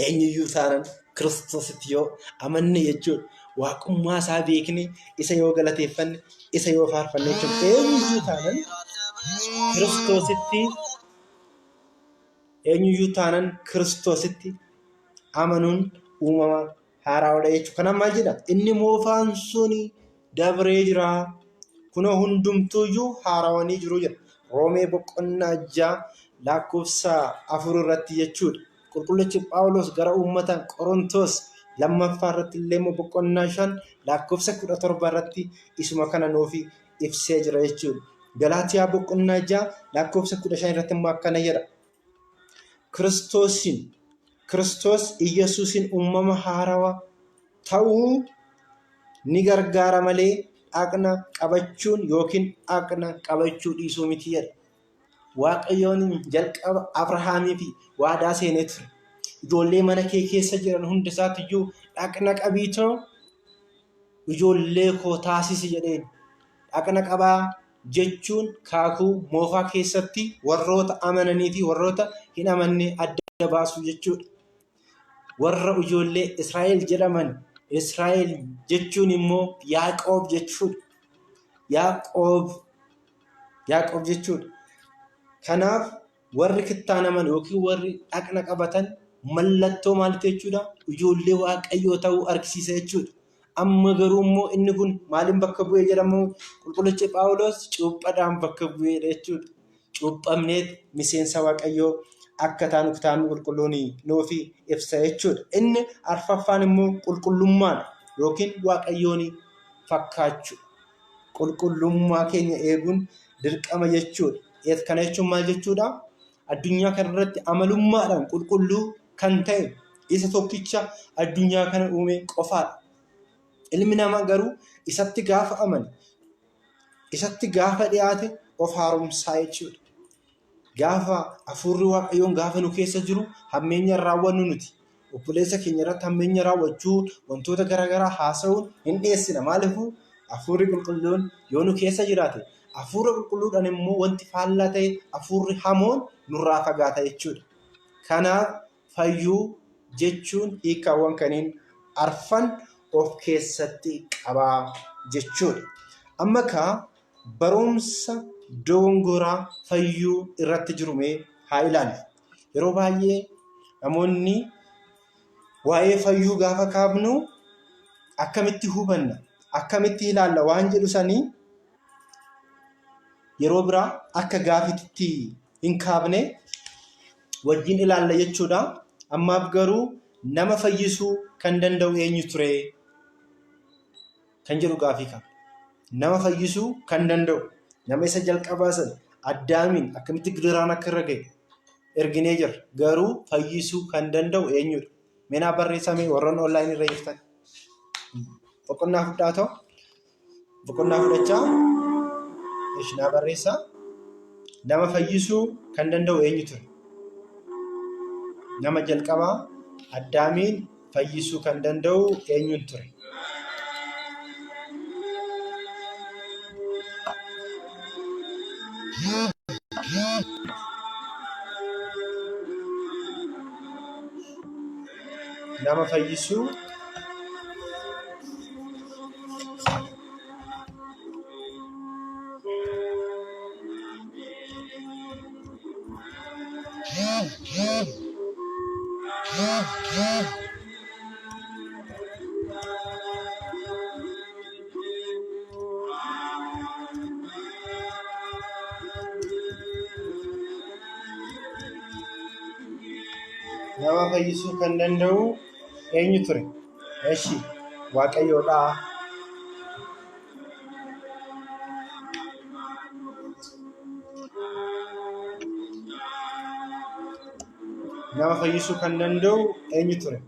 Eenyuyyuu taanan Kiristoositti yoo amanne jechuudha. Waaqummaa isaa beekne isa yoo galateeffanne isa yoo faarfanne jechuudha. Eenyuyyuu taanan Kiristoositti eenyuyyuu taanan Kiristoositti amanuun uumama haaraadha jechuudha. Kanaaf maal jedha? Inni moofaan suni dabree jira. Kunoo hundumtuuyyuu haarawanii jiru jedha. Roomee boqonnaa 6 lakkoofsa 4 irratti jechuudha. Qulqullichi Phaawulos gara uummata Qorontos lammaffaa irratti illee immoo boqonnaa 5 lakkoofsa 17 irratti isuma kana nuuf ibsee jira jechuudha. Galaatiyaa boqonnaa 6 lakkoofsa 15 irratti immoo akkana jedha. Kiristoosiin Kiristoos Iyyasuusiin uumama haarawa ta'uu ni gargaara malee dhaqna qabachuun yookiin dhaqna qabachuu dhiisuu miti jedha. Waaqayyoon jalqaba Abrahaamii fi waadaa seenee ture. Ijoollee mana kee keessa jiran hunda isaatiyyuu dhaqna qabiitoo ijoollee koo taasisi jedheen. Dhaqna qabaa jechuun kaakuu moofaa keessatti warroota amananii fi warroota hin amanne adda baasuu jechuudha. Warra ijoollee Israa'el jedhaman Israa'el jechuun immoo Yaaqoob jechuudha. Yaaqoob Yaaqoob jechuudha. Kanaaf warri kittaanaman yookiin warri dhaqna qabatan mallattoo maaliiti jechuudha? Ijoollee Waaqayyoo ta'uu argisiisa jechuudha. Amma garuu immoo inni kun maaliin bakka bu'ee jedhamu qulqullichi Phaawulos cuuphadhaan bakka bu'eedha jechuudha. Cuuphamneet miseensa Waaqayyoo akka taanu kitaabni qulqulluun nuuf ibsa jechuudha. Inni arfaffaan immoo qulqullummaadha yookiin Waaqayyoon fakkaachuudha. Qulqullummaa keenya eeguun dirqama jechuudha. Kana jechuun maal jechuudha? Addunyaa kanarratti amalummaadhaan qulqulluu kan ta'e isa tokkicha addunyaa kana uume qofaadha. Ilmi namaa garuu isatti gaafa amane Isatti gaafa dhiyaate of haaromsaa jechuudha. Gaafa hafuurri Waaqayyoon gaafa nu keessa jiru hammeenya hin raawwannu nuti. Obboleessa keenya irratti hammeenya raawwachuu, wantoota garaagaraa haasa'uun hin dhiyeessina. Maaliifuu hafuurri qulqulluun yoo nu keessa jiraate, hafuura qulqulluudhaan immoo wanti faallaa ta'e hafuurri hamoon nurraa fagaata jechuudha. Kanaaf fayyuu jechuun hiikkaawwan kaniin arfan of keessatti qaba jechuudha. Amma kaa barumsa dogongoraa fayyuu irratti jiru mee haa ilaallu. Yeroo baay'ee namoonni waa'ee fayyuu gaafa kaafnu akkamitti hubanna, akkamitti ilaalla waan jedhu sanii yeroo biraa akka gaafiitti hin kaafne wajjin ilaalla jechuudha. Ammaaf garuu nama fayyisuu kan danda'u eenyu ture kan jedhu gaafii qaba. Nama fayyisuu kan danda'u nama isa jalqabaa sana Addaamiin akkamitti gidiraan akka irra ga'e erginee jirra. Garuu fayyisuu kan danda'u eenyudha? Mee naa barreessaa mee warroonni onlaayinii irra jirtan. Boqonnaa fudhaa ta'u. Boqonnaa fudhachaa. Ishi naa barreessaa. Nama fayyisuu kan danda'u eenyu ture? Nama jalqabaa Addaamiin fayyisuu kan danda'u eenyuun ture? Nama fayyisuu Nama fayyisuu kan danda'u eenyu ture? Eshi, Waaqayyoodha. Nama fayyisuu kan danda'u eenyu ture?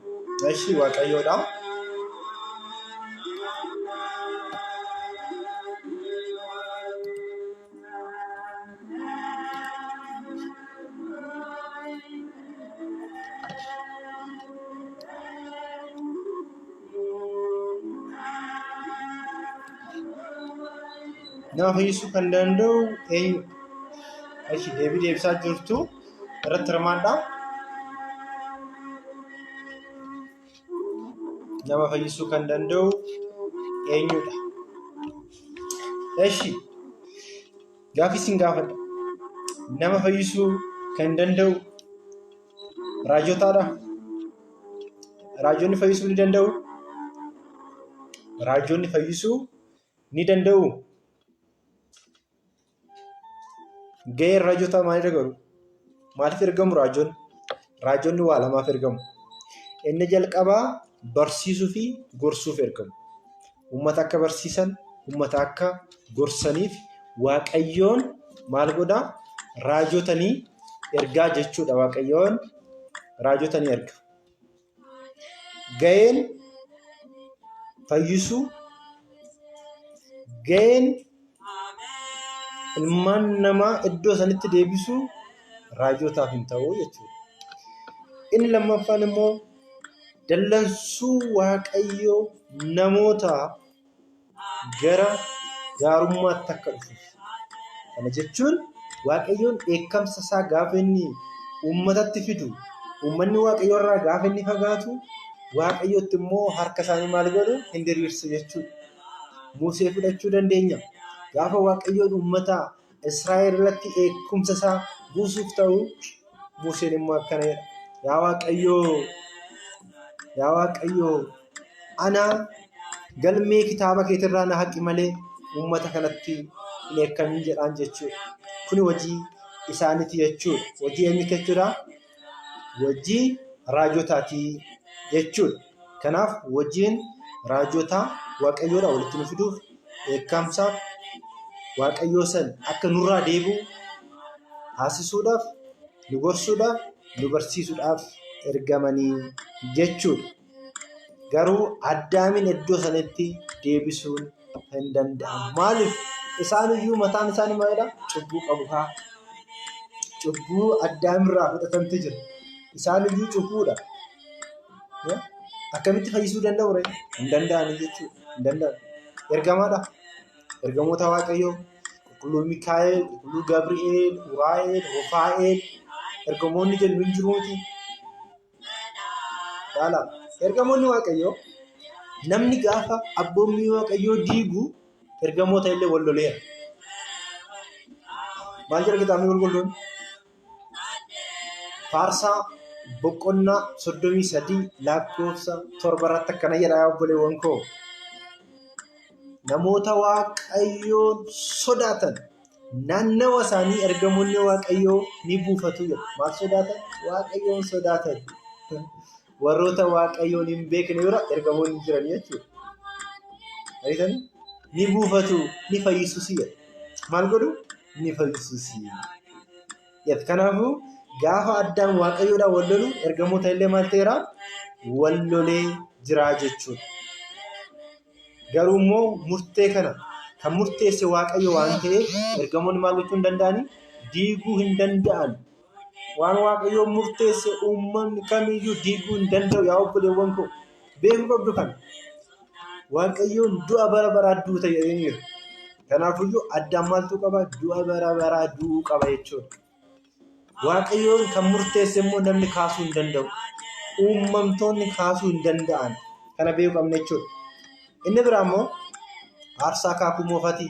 Eshi, Waaqayyoodha. Nama fayyisuu kan danda'u eenyu? Eshi, deebii deebisaa jirtu irratti hirmaadhaa. Nama fayyisuu kan danda'u eenyudha? Eshi, gaaffii isin gaafadha. Nama fayyisuu kan danda'u raajotaadha? Raajonni fayyisuu ni danda'u? Raajonni fayyisuu ni danda'u? Gaheen raajotaa maalidha garuu? Maaliif ergamu raajonni? Raajonni waa lamaaf ergamu. Inni jalqabaa barsiisuu fi gorsuuf ergamu. Uummata akka barsiisan, uummata akka gorsaniif Waaqayyoon maal godhaa? Raajota ni ergaa jechuudha. Waaqayyoon raajota ni erga. Gaheen fayyisuu, gaheen ilmaan namaa iddoo sanitti deebisuu raajotaaf hin ta'u jechuudha. Inni lammaffaan immoo dallansuu Waaqayyoo namoota gara gaarummaatti akka dhufuuf. Kana jechuun Waaqayyoon dheekkamsa isaa gaafa inni uummatatti fidu, uummanni Waaqayyo irraa gaafa inni fagaatu, Waaqayyotti immoo harka isaanii maal godhu hin diriirsu jechuudha. Musee fudhachuu dandeenya. Gaafa Waaqayyoon uummata Israa'el irratti dheekkumsa isaa buusuuf ta'u, Museen immoo akkana jedha. Yaa Waaqayyoo, yaa Waaqayyoo, ana galmee kitaaba keetirraa na haqi malee uummata kanatti hin dheekkamin jedhaan jechuudha. Kuni hojii isaaniiti jechuudha. Hojii eenyuti jechuudha? Hojii raajotaati jechuudha. Kanaaf hojiin raajotaa Waaqayyoodhaa walitti nu fiduuf dheekkamsaaf Waaqayyoo san akka nurraa deebi'u taasisuudhaaf, nu gorsuudhaaf, nu barsiisuudhaaf ergamanii jechuudha. Garuu Addaamiin iddoo sanatti deebisuun hin danda'amu. Maaliif? Isaan iyyuu mataan isaanii maalidha? Cubbuu qabu haa. Cubbuu Addaamirraa fudhatamte jira. Isaan iyyuu cubbuudha. Akkamitti fayyisuu danda'u ree? Hin danda'ani jechuudha. Hin danda'an. Ergamaadha. Ergamoota Waaqayyoo qulqulluu Mikaa'el, qulqulluu Gabri'eel, Uraa'el, Rufaa'el ergamoonni jennu hin jiru miti. Ilaala. Ergamoonni Waaqayyoo namni gaafa abboommii Waaqayyoo diigu ergamoota illee wal loleera. Maal jedha kitaabni qulqulluun? Faarsaa boqonnaa 33 lakkoofsa 7 irratti akkana jedha yaa obboleewwan koo. Namoota Waaqayyoon sodaatan naannawa isaanii ergamoonni Waaqayyoo ni buufatu jedha. Maal sodaatan? Waaqayyoon sodaatan. Warroota Waaqayyoon hin beekne bira ergamoonni jiran jechuudha. Argitanii? Ni buufatu, ni fayyisus jedha. Maal godhu? Ni fayyisus. Jedha. Kanaafuu gaafa Addaam Waaqayyoodhaan wal lolu ergamoota illee maal ta'eera? Wal lolee jira jechuudha. Garuu immoo murtee kana kan murteesse Waaqayyo waan ta'eef ergamoonni maal gochuu hin danda'ani? Diiguu hin danda'an. Waan Waaqayyo murteesse uumamni kamiyyuu diiguu hin danda'u yaa obboleewwan koo. Beekuu qabdu kana. Waaqayyoon du'a bara baraa duuta jedhaniiru. Kanaafuyyuu Addaam maaltu qaba? Du'a bara baraa du'uu qaba jechuudha. Waaqayyoon kan murteesse immoo namni kaasuu hin danda'u. Uumamtoonni kaasuu hin danda'an. Kana beekuu qabna jechuudha. Inni biraa immoo aarsaa kaakuu moofaati.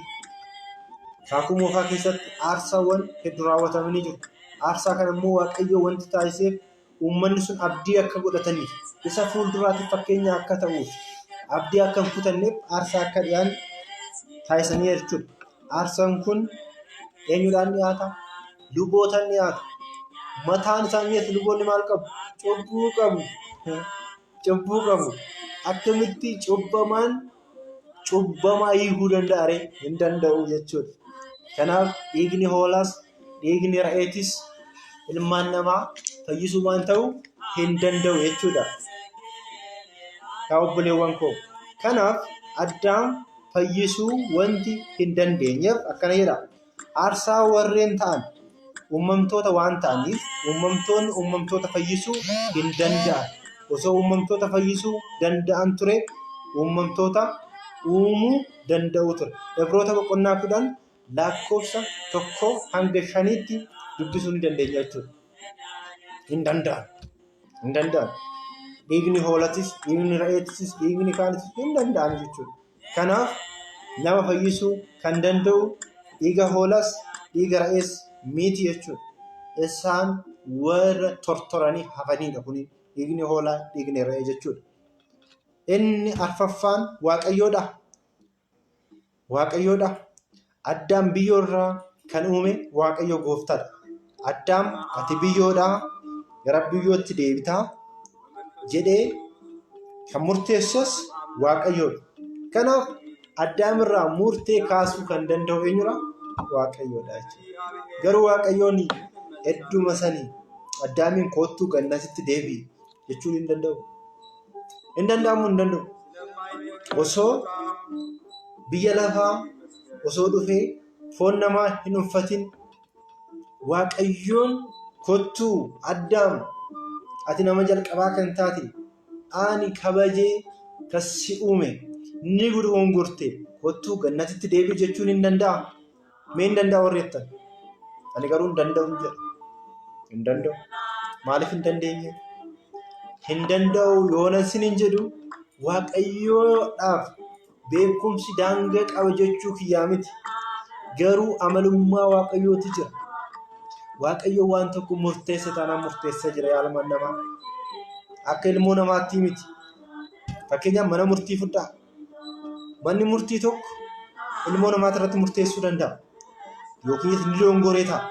Kaakuu moofaa keessatti aarsaawwan hedduu raawwatamanii jiru. Aarsaa kana immoo Waaqayyo wanti taasiseef uummanni sun abdii akka godhataniif isa fuulduraatiif fakkeenya akka ta'uuf abdii akka hin kutanneef aarsaa akka dhiyaan taasisanii jechuudha. Aarsaan kun eenyudhaan dhiyaata? Lubootaan dhiyaata. Mataan isaanii luboonni maal qabu? Cubbuu qabu. Cubbuu qabu. Akkamitti cubbamaan cubbamaa hiikuu danda'a ree? Hin danda'u jechuudha. Kanaaf dhiigni hoolaas dhiigni re'eetis ilmaan namaa fayyisuu waan ta'u hin danda'u jechuudha. Yaa obboleewwan koo. Kanaaf Addaam fayyisuu wanti hin dandeenyeef akkana jedha. Aarsaa warreen ta'an uumamtoota waan ta'aniif uumamtoonni uumamtoota fayyisuu hin danda'an. Osoo uumamtoota fayyisuu danda'an ture uumamtoota uumuu danda'u ture. Ibroota boqonnaa 10 lakkoofsa 1 hanga 5tti dubbisuu ni dandeenya jechuudha. Hin danda'an. Hin danda'an. Dhiigni hoolatis, dhiigni re'eetis, dhiigni kaanis hin danda'an jechuudha. Kanaaf nama fayyisuu kan danda'u dhiiga hoolaas dhiiga re'ees miti jechuudha. Isaan warra tortoranii hafanidha kuni dhiigni hoolaa dhiigni re'ee jechuudha. Inni arfaffaan Waaqayyoodha. Waaqayyoodha. Addaam biyyoo irraa kan uume Waaqayyo gooftaadha. Addaam ati biyyoodhaa gara biyyootti deebitaa jedhee kan murteesses Waaqayyoodha. Kanaaf Addaam irraa murtee kaasuu kan danda'u eenyudha? Waaqayyoodha jechuudha. Garuu Waaqayyoon hedduma sanii Addaamiin koottuu gannatitti deebi'i jechuun hin danda'u. Hin danda'amu hin danda'u. Osoo biyya lafaa osoo dhufee foon namaa hin uffatin Waaqayyoon kottuu Addaam ati nama jalqabaa kan taate ani kabajee kan si uume ni gongorte kottuu gannatitti deebi'i jechuun hin danda'a. Mee hin danda'a warri jettan? Ani garuu hin danda'u jedha. Hin danda'u. Maaliif hin dandeenye? Hin danda'u yoonan sinin jedhu Waaqayyoodhaaf beekumsi daangaa qaba jechuu kiyyaa miti. Garuu amalummaa Waaqayyootu jira. Waaqayyo waan tokko murteesse taanaan murteessee jira yaa ilmaan namaa. Akka ilmoo namaatti miti. Fakkeenyaaf mana murtii fudhaa. Manni murtii tokko ilmoo namaati irratti murteessuu danda'a. Yookiin ni dogongoree ta'a.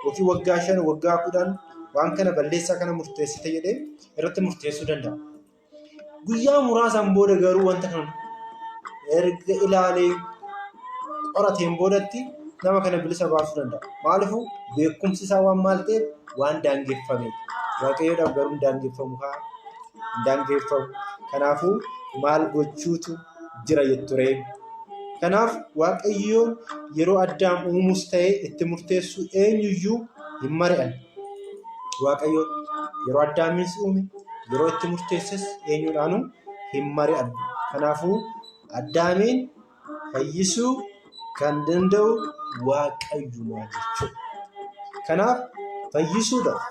Yookiin waggaa 5, waggaa 10 waan kana balleessaa kana murteessite jedhee irratti murteessuu danda'a. Guyyaa muraasaan booda garuu wanta kana erga ilaalee qorateen boodatti nama kana bilisa baasuu danda'a. Maaliifuu beekumsi isaa waan maal ta'eef waan daangeffameef. Waaqayyoodhaaf garuu hin daangeffamu haa hin daangeffamu. Kanaafuu maal gochuutu jira jetturee? Kanaaf Waaqayyoon yeroo Addaam uumus ta'ee itti murteessu eenyuyyuu hin mari'anne. Waaqayyoon yeroo Addaamis uume yeroo itti murteesses eenyuudhaanuu hin mari'anne. Kanaafuu Addaamiin fayyisuu kan danda'u Waaqayyuma jechuudha. Kanaaf fayyisuudhaaf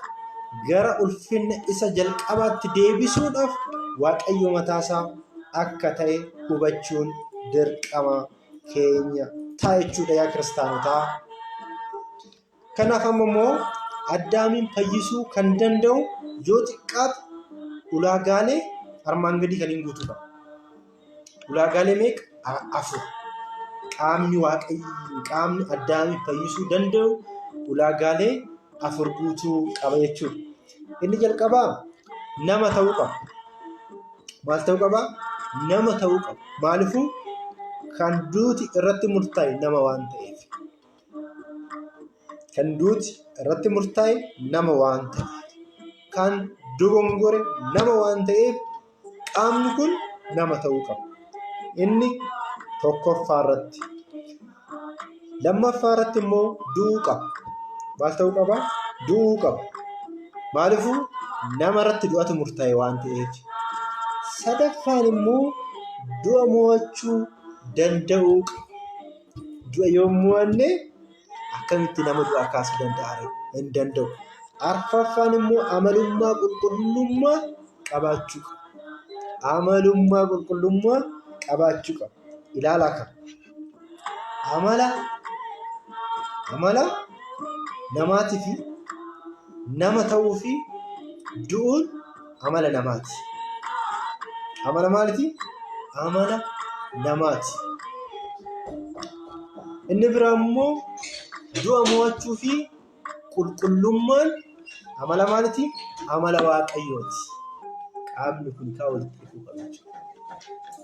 gara ulfinna isa jalqabaatti deebisuudhaaf Waaqayyo mataasaa akka ta'e hubachuun dirqama keenya ta'a jechuudha yaa kiristaanotaa. Kanaaf amma immoo Addaamiin fayyisuu kan danda'u yoo xiqqaate ulaagaalee armaan gadii kan hin guutuu qaba. Ulaagaalee meeqa? Afur. Qaamni Waaqayyo qaamni Addaamiin fayyisuu danda'u ulaagaalee afur guutuu qaba jechuudha. Inni jalqabaa nama ta'uu qaba. Maal ta'uu qaba? Nama ta'uu qaba. Maaliifuu kan duuti irratti murtaa'e nama waan ta'eef. Kan duuti irratti murtaa'e nama waan ta'eef. Kan dogongore nama waan ta'eef qaamni kun nama ta'uu qaba. Inni tokkoffaa irratti. Lammaffaa irratti immoo du'uu qaba. Maal ta'uu qaba? Du'uu qaba. Maaliifuu nama irratti du'atu murtaa'e waan ta'eef. Sadaffaan immoo du'a mo'achuu danda'uu qaba. Du'a yoo hin mo'anne akkamitti nama du'aa kaasuu danda'a ree? Hin danda'u. Arfaffaan immoo amalummaa qulqullummaa qabaachuu qaba. Amalummaa qulqullummaa qabaachuu qaba. Ilaalaa kana. Amala amala namaatii fi nama ta'uu fi du'uun amala namaati. Amala maaliiti? Amala namaati. Inni biraa immoo du'a mo'achuu fi qulqullummaan amala maaliiti? Amala Waaqayyooti. Qaamni kun kaa walitti dhufuu qaba jechuudha.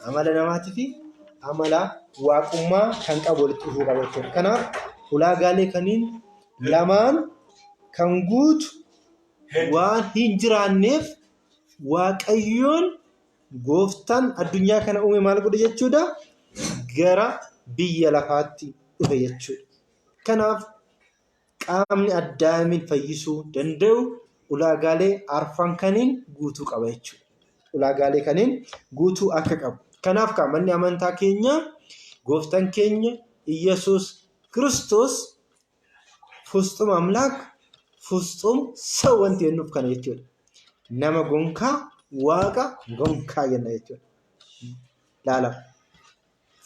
Amala namaatii fi amala waaqummaa kan qabu walitti dhufuu qaba jechuudha. Kanaaf ulaagaalee kaniin lamaan kan guutu waan hin jiraanneef Waaqayyoon gooftaan addunyaa kana uume maal godhe jechuudha? Gara biyya lafaatti dhufe jechuudha. Kanaaf qaamni Addaamiin fayyisuu danda'u ulaagaalee arfan kaniin guutuu qaba jechuudha. Ulaagaalee kaniin guutuu akka qabu. Kanaaf kaa manni amantaa keenya gooftaan keenya Iyyasuus Kiristoos Fusxum Amlaak Fusxum ሰው wanti jennuuf kana jechuudha. Nama gonkaa waaqa gonkaa jenna jechuudha. Laala.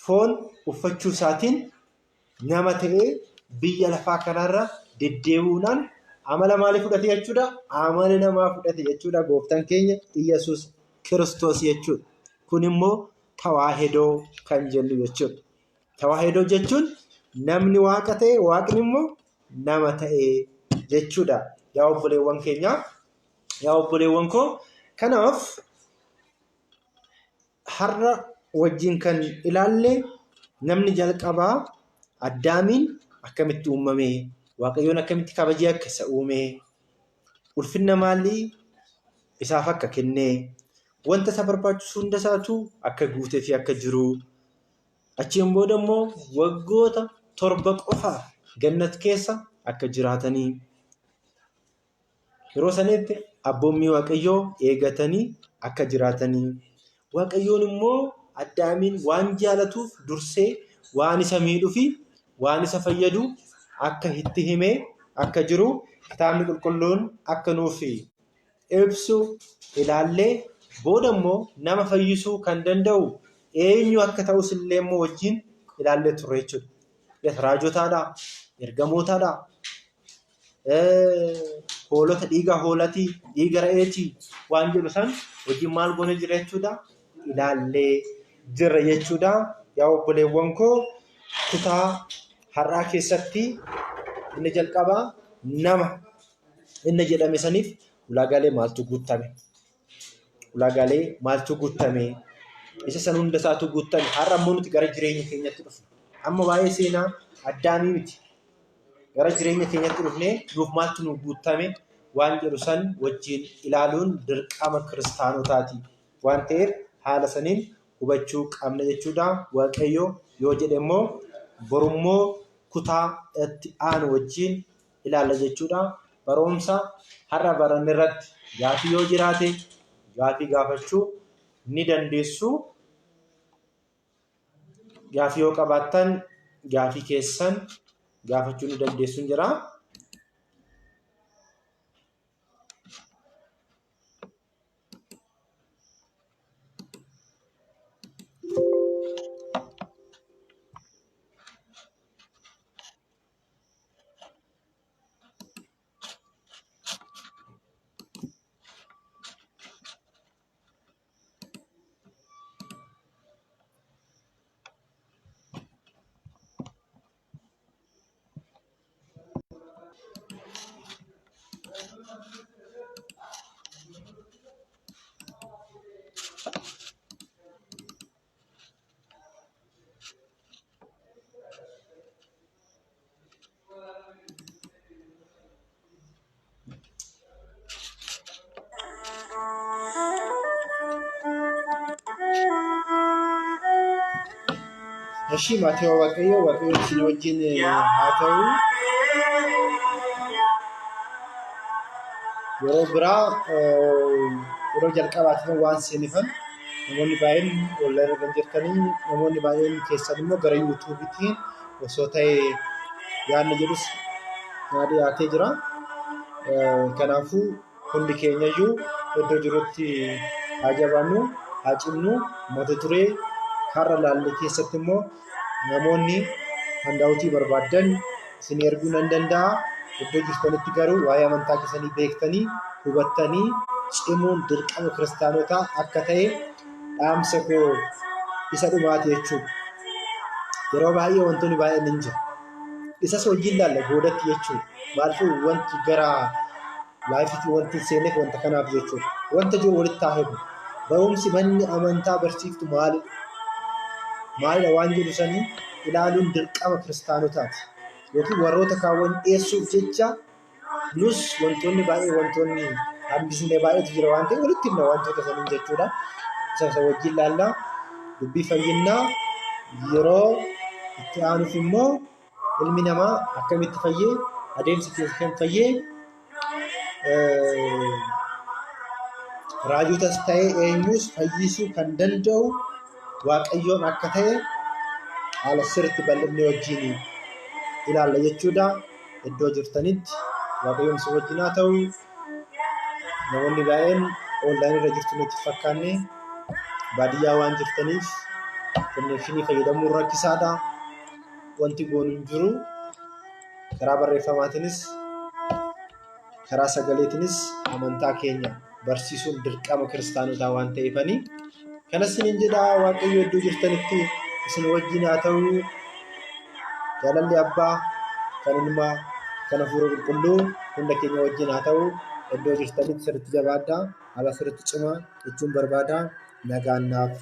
Foon uffachuu isaatiin nama ta'ee biyya lafaa kanarra deddeebi'uudhaan amala maalii fudhate jechuudha? Amala namaa fudhate jechuudha gooftaan keenya Iyyasuus Kiristoos jechuudha. Kun immoo tawaahidoo kan jennu jechuudha. Tawaahidoo jechuun namni waaqa ta'e waaqni immoo nama ta'e jechuudha. Yaa obboleewwan keenyaa, yaa obboleewwan koo kanaaf har'a wajjin kan ilaalle namni jalqabaa Addaamiin akkamitti uumame, Waaqayyoon akkamitti kabajee akka isa uume, ulfinna maalii isaaf akka kenne, wanta isa barbaachisu hunda isaatu akka guutee fi akka jiru, achiin booda immoo waggoota 7 qofaaf gannat keessa akka jiraatanii yeroo sanitti abboommii Waaqayyoo eegatanii akka jiraatanii Waaqayyoon immoo Addaamiin waan jaalatuuf dursee waan isa miidhuu fi waan isa fayyadu akka itti himee akka jiru kitaabni qulqulluun akka nuuf ibsu ilaallee booda immoo nama fayyisuu kan danda'u eenyu akka ta'us illee immoo wajjin ilaallee turre jechuudha. Raajotaadha, ergamootaadha, hoolota dhiiga hoolatii, dhiiga re'eetii waan jedhu san wajjin maal goone jira jechuudha ilaallee jirra jechuudha. Yaa obboleewwan koo kutaa har'aa keessatti inni jalqabaa nama inni jedhame saniif ulaagaalee maaltu guuttame? Ulaagaalee maaltu guuttame? Isa san hunda isaatu guuttame. Har'a immoo nuti gara jireenya keenyatti dhufna. Amma waa'ee seenaa addaamii miti. Gara jireenya keenyatti dhufnee nuuf maaltu nu guuttame waan jedhu san wajjin ilaaluun dirqama kiristaanotaati waan ta'eef haala saniin hubachuu qabna jechuudha. Waaqayyo yoo jedhe immoo borummoo kutaa itti aanu wajjin ilaalla jechuudha. Barumsa har'a baranne irratti gaafii yoo jiraate gaafii gaafachuu ni dandeessu. Gaafii yoo qabaattan gaafii keessan gaafachuu ni dandeessu jira. Ishii maatii Waaqayyoo Waaqayyo isin wajjin haa ta'u. Yeroo biraa yeroo jalqabaatiif waan seenifan namoonni baay'een onlaayinii irra jirtanii namoonni baay'een keessan immoo gara yuutuubiitiin osoo ta'e yaadni jedhus naa dhiyaatee jira. Kanaafuu hundi keenyayyuu iddoo jirutti haa jabaannu, haa cimnu. Mata duree har'a laalle keessatti immoo namoonni handaawutii barbaaddan isin erguu nan danda'a. Iddoo jirtanitti garuu waa'ee amantaa keessanii beektanii hubattanii cimuun dirqama kiristaanotaa akka ta'e dhaamsa koo isa dhumaati jechuudha. Yeroo baay'ee wantoonni baay'een hin jiru. Isas wajjin laalla boodatti jechuudha. Maaliif wanti gara laayifiitti wanti hin seenneef wanta kanaaf jechuudha. Wanta jiru walitti haa himu. Barumsi manni amantaa barsiiftu maalidha? Maalidha waan jedhu sanii ilaaluun dirqama kiristaanotaati. Yookiin warroota kaawwan dhiyeessuuf jecha nus wantoonni baay'ee wantoonni hambisne baay'eetu jira waan ta'eef walitti himna wantoota saniin jechuudha. Isa isa wajjin laallaa dubbii fayyinnaa yeroo itti aanuuf immoo ilmi namaa akkamitti fayyee adeemsa keessa kan fayyee raajotas ta'ee eenyus fayyisuu kan danda'u Waaqayyoon akka ta'e haala sirriitti bal'inni wajjin ilaalla jechuudha. Iddoo jirtanitti Waaqayyoon isin wajjin haa ta'u. Namoonni baay'een onlaayinii irra jirtu nutti fakkaanne baadiyyaa waan jirtaniif konneekshinii fayyadamuun rakkisaadha. Wanti goonu hin jiru. Karaa barreeffamaatiinis karaa sagaleetiinis amantaa keenya barsiisuun dirqama kiristaanotaa waan ta'eefani. Kanas isiniin jedha Waaqayyo iddoo jirtanitti isin wajjin haa ta'u. Jaalalli Abbaa kan Ilmaa kan Hafuura Qulqulluu hunda keenya wajjin haa ta'u. Iddoo jirtanitti sirriitti jabaadhaa. Haala sirriitti cimaa jechuun barbaada. Nagaan naaf.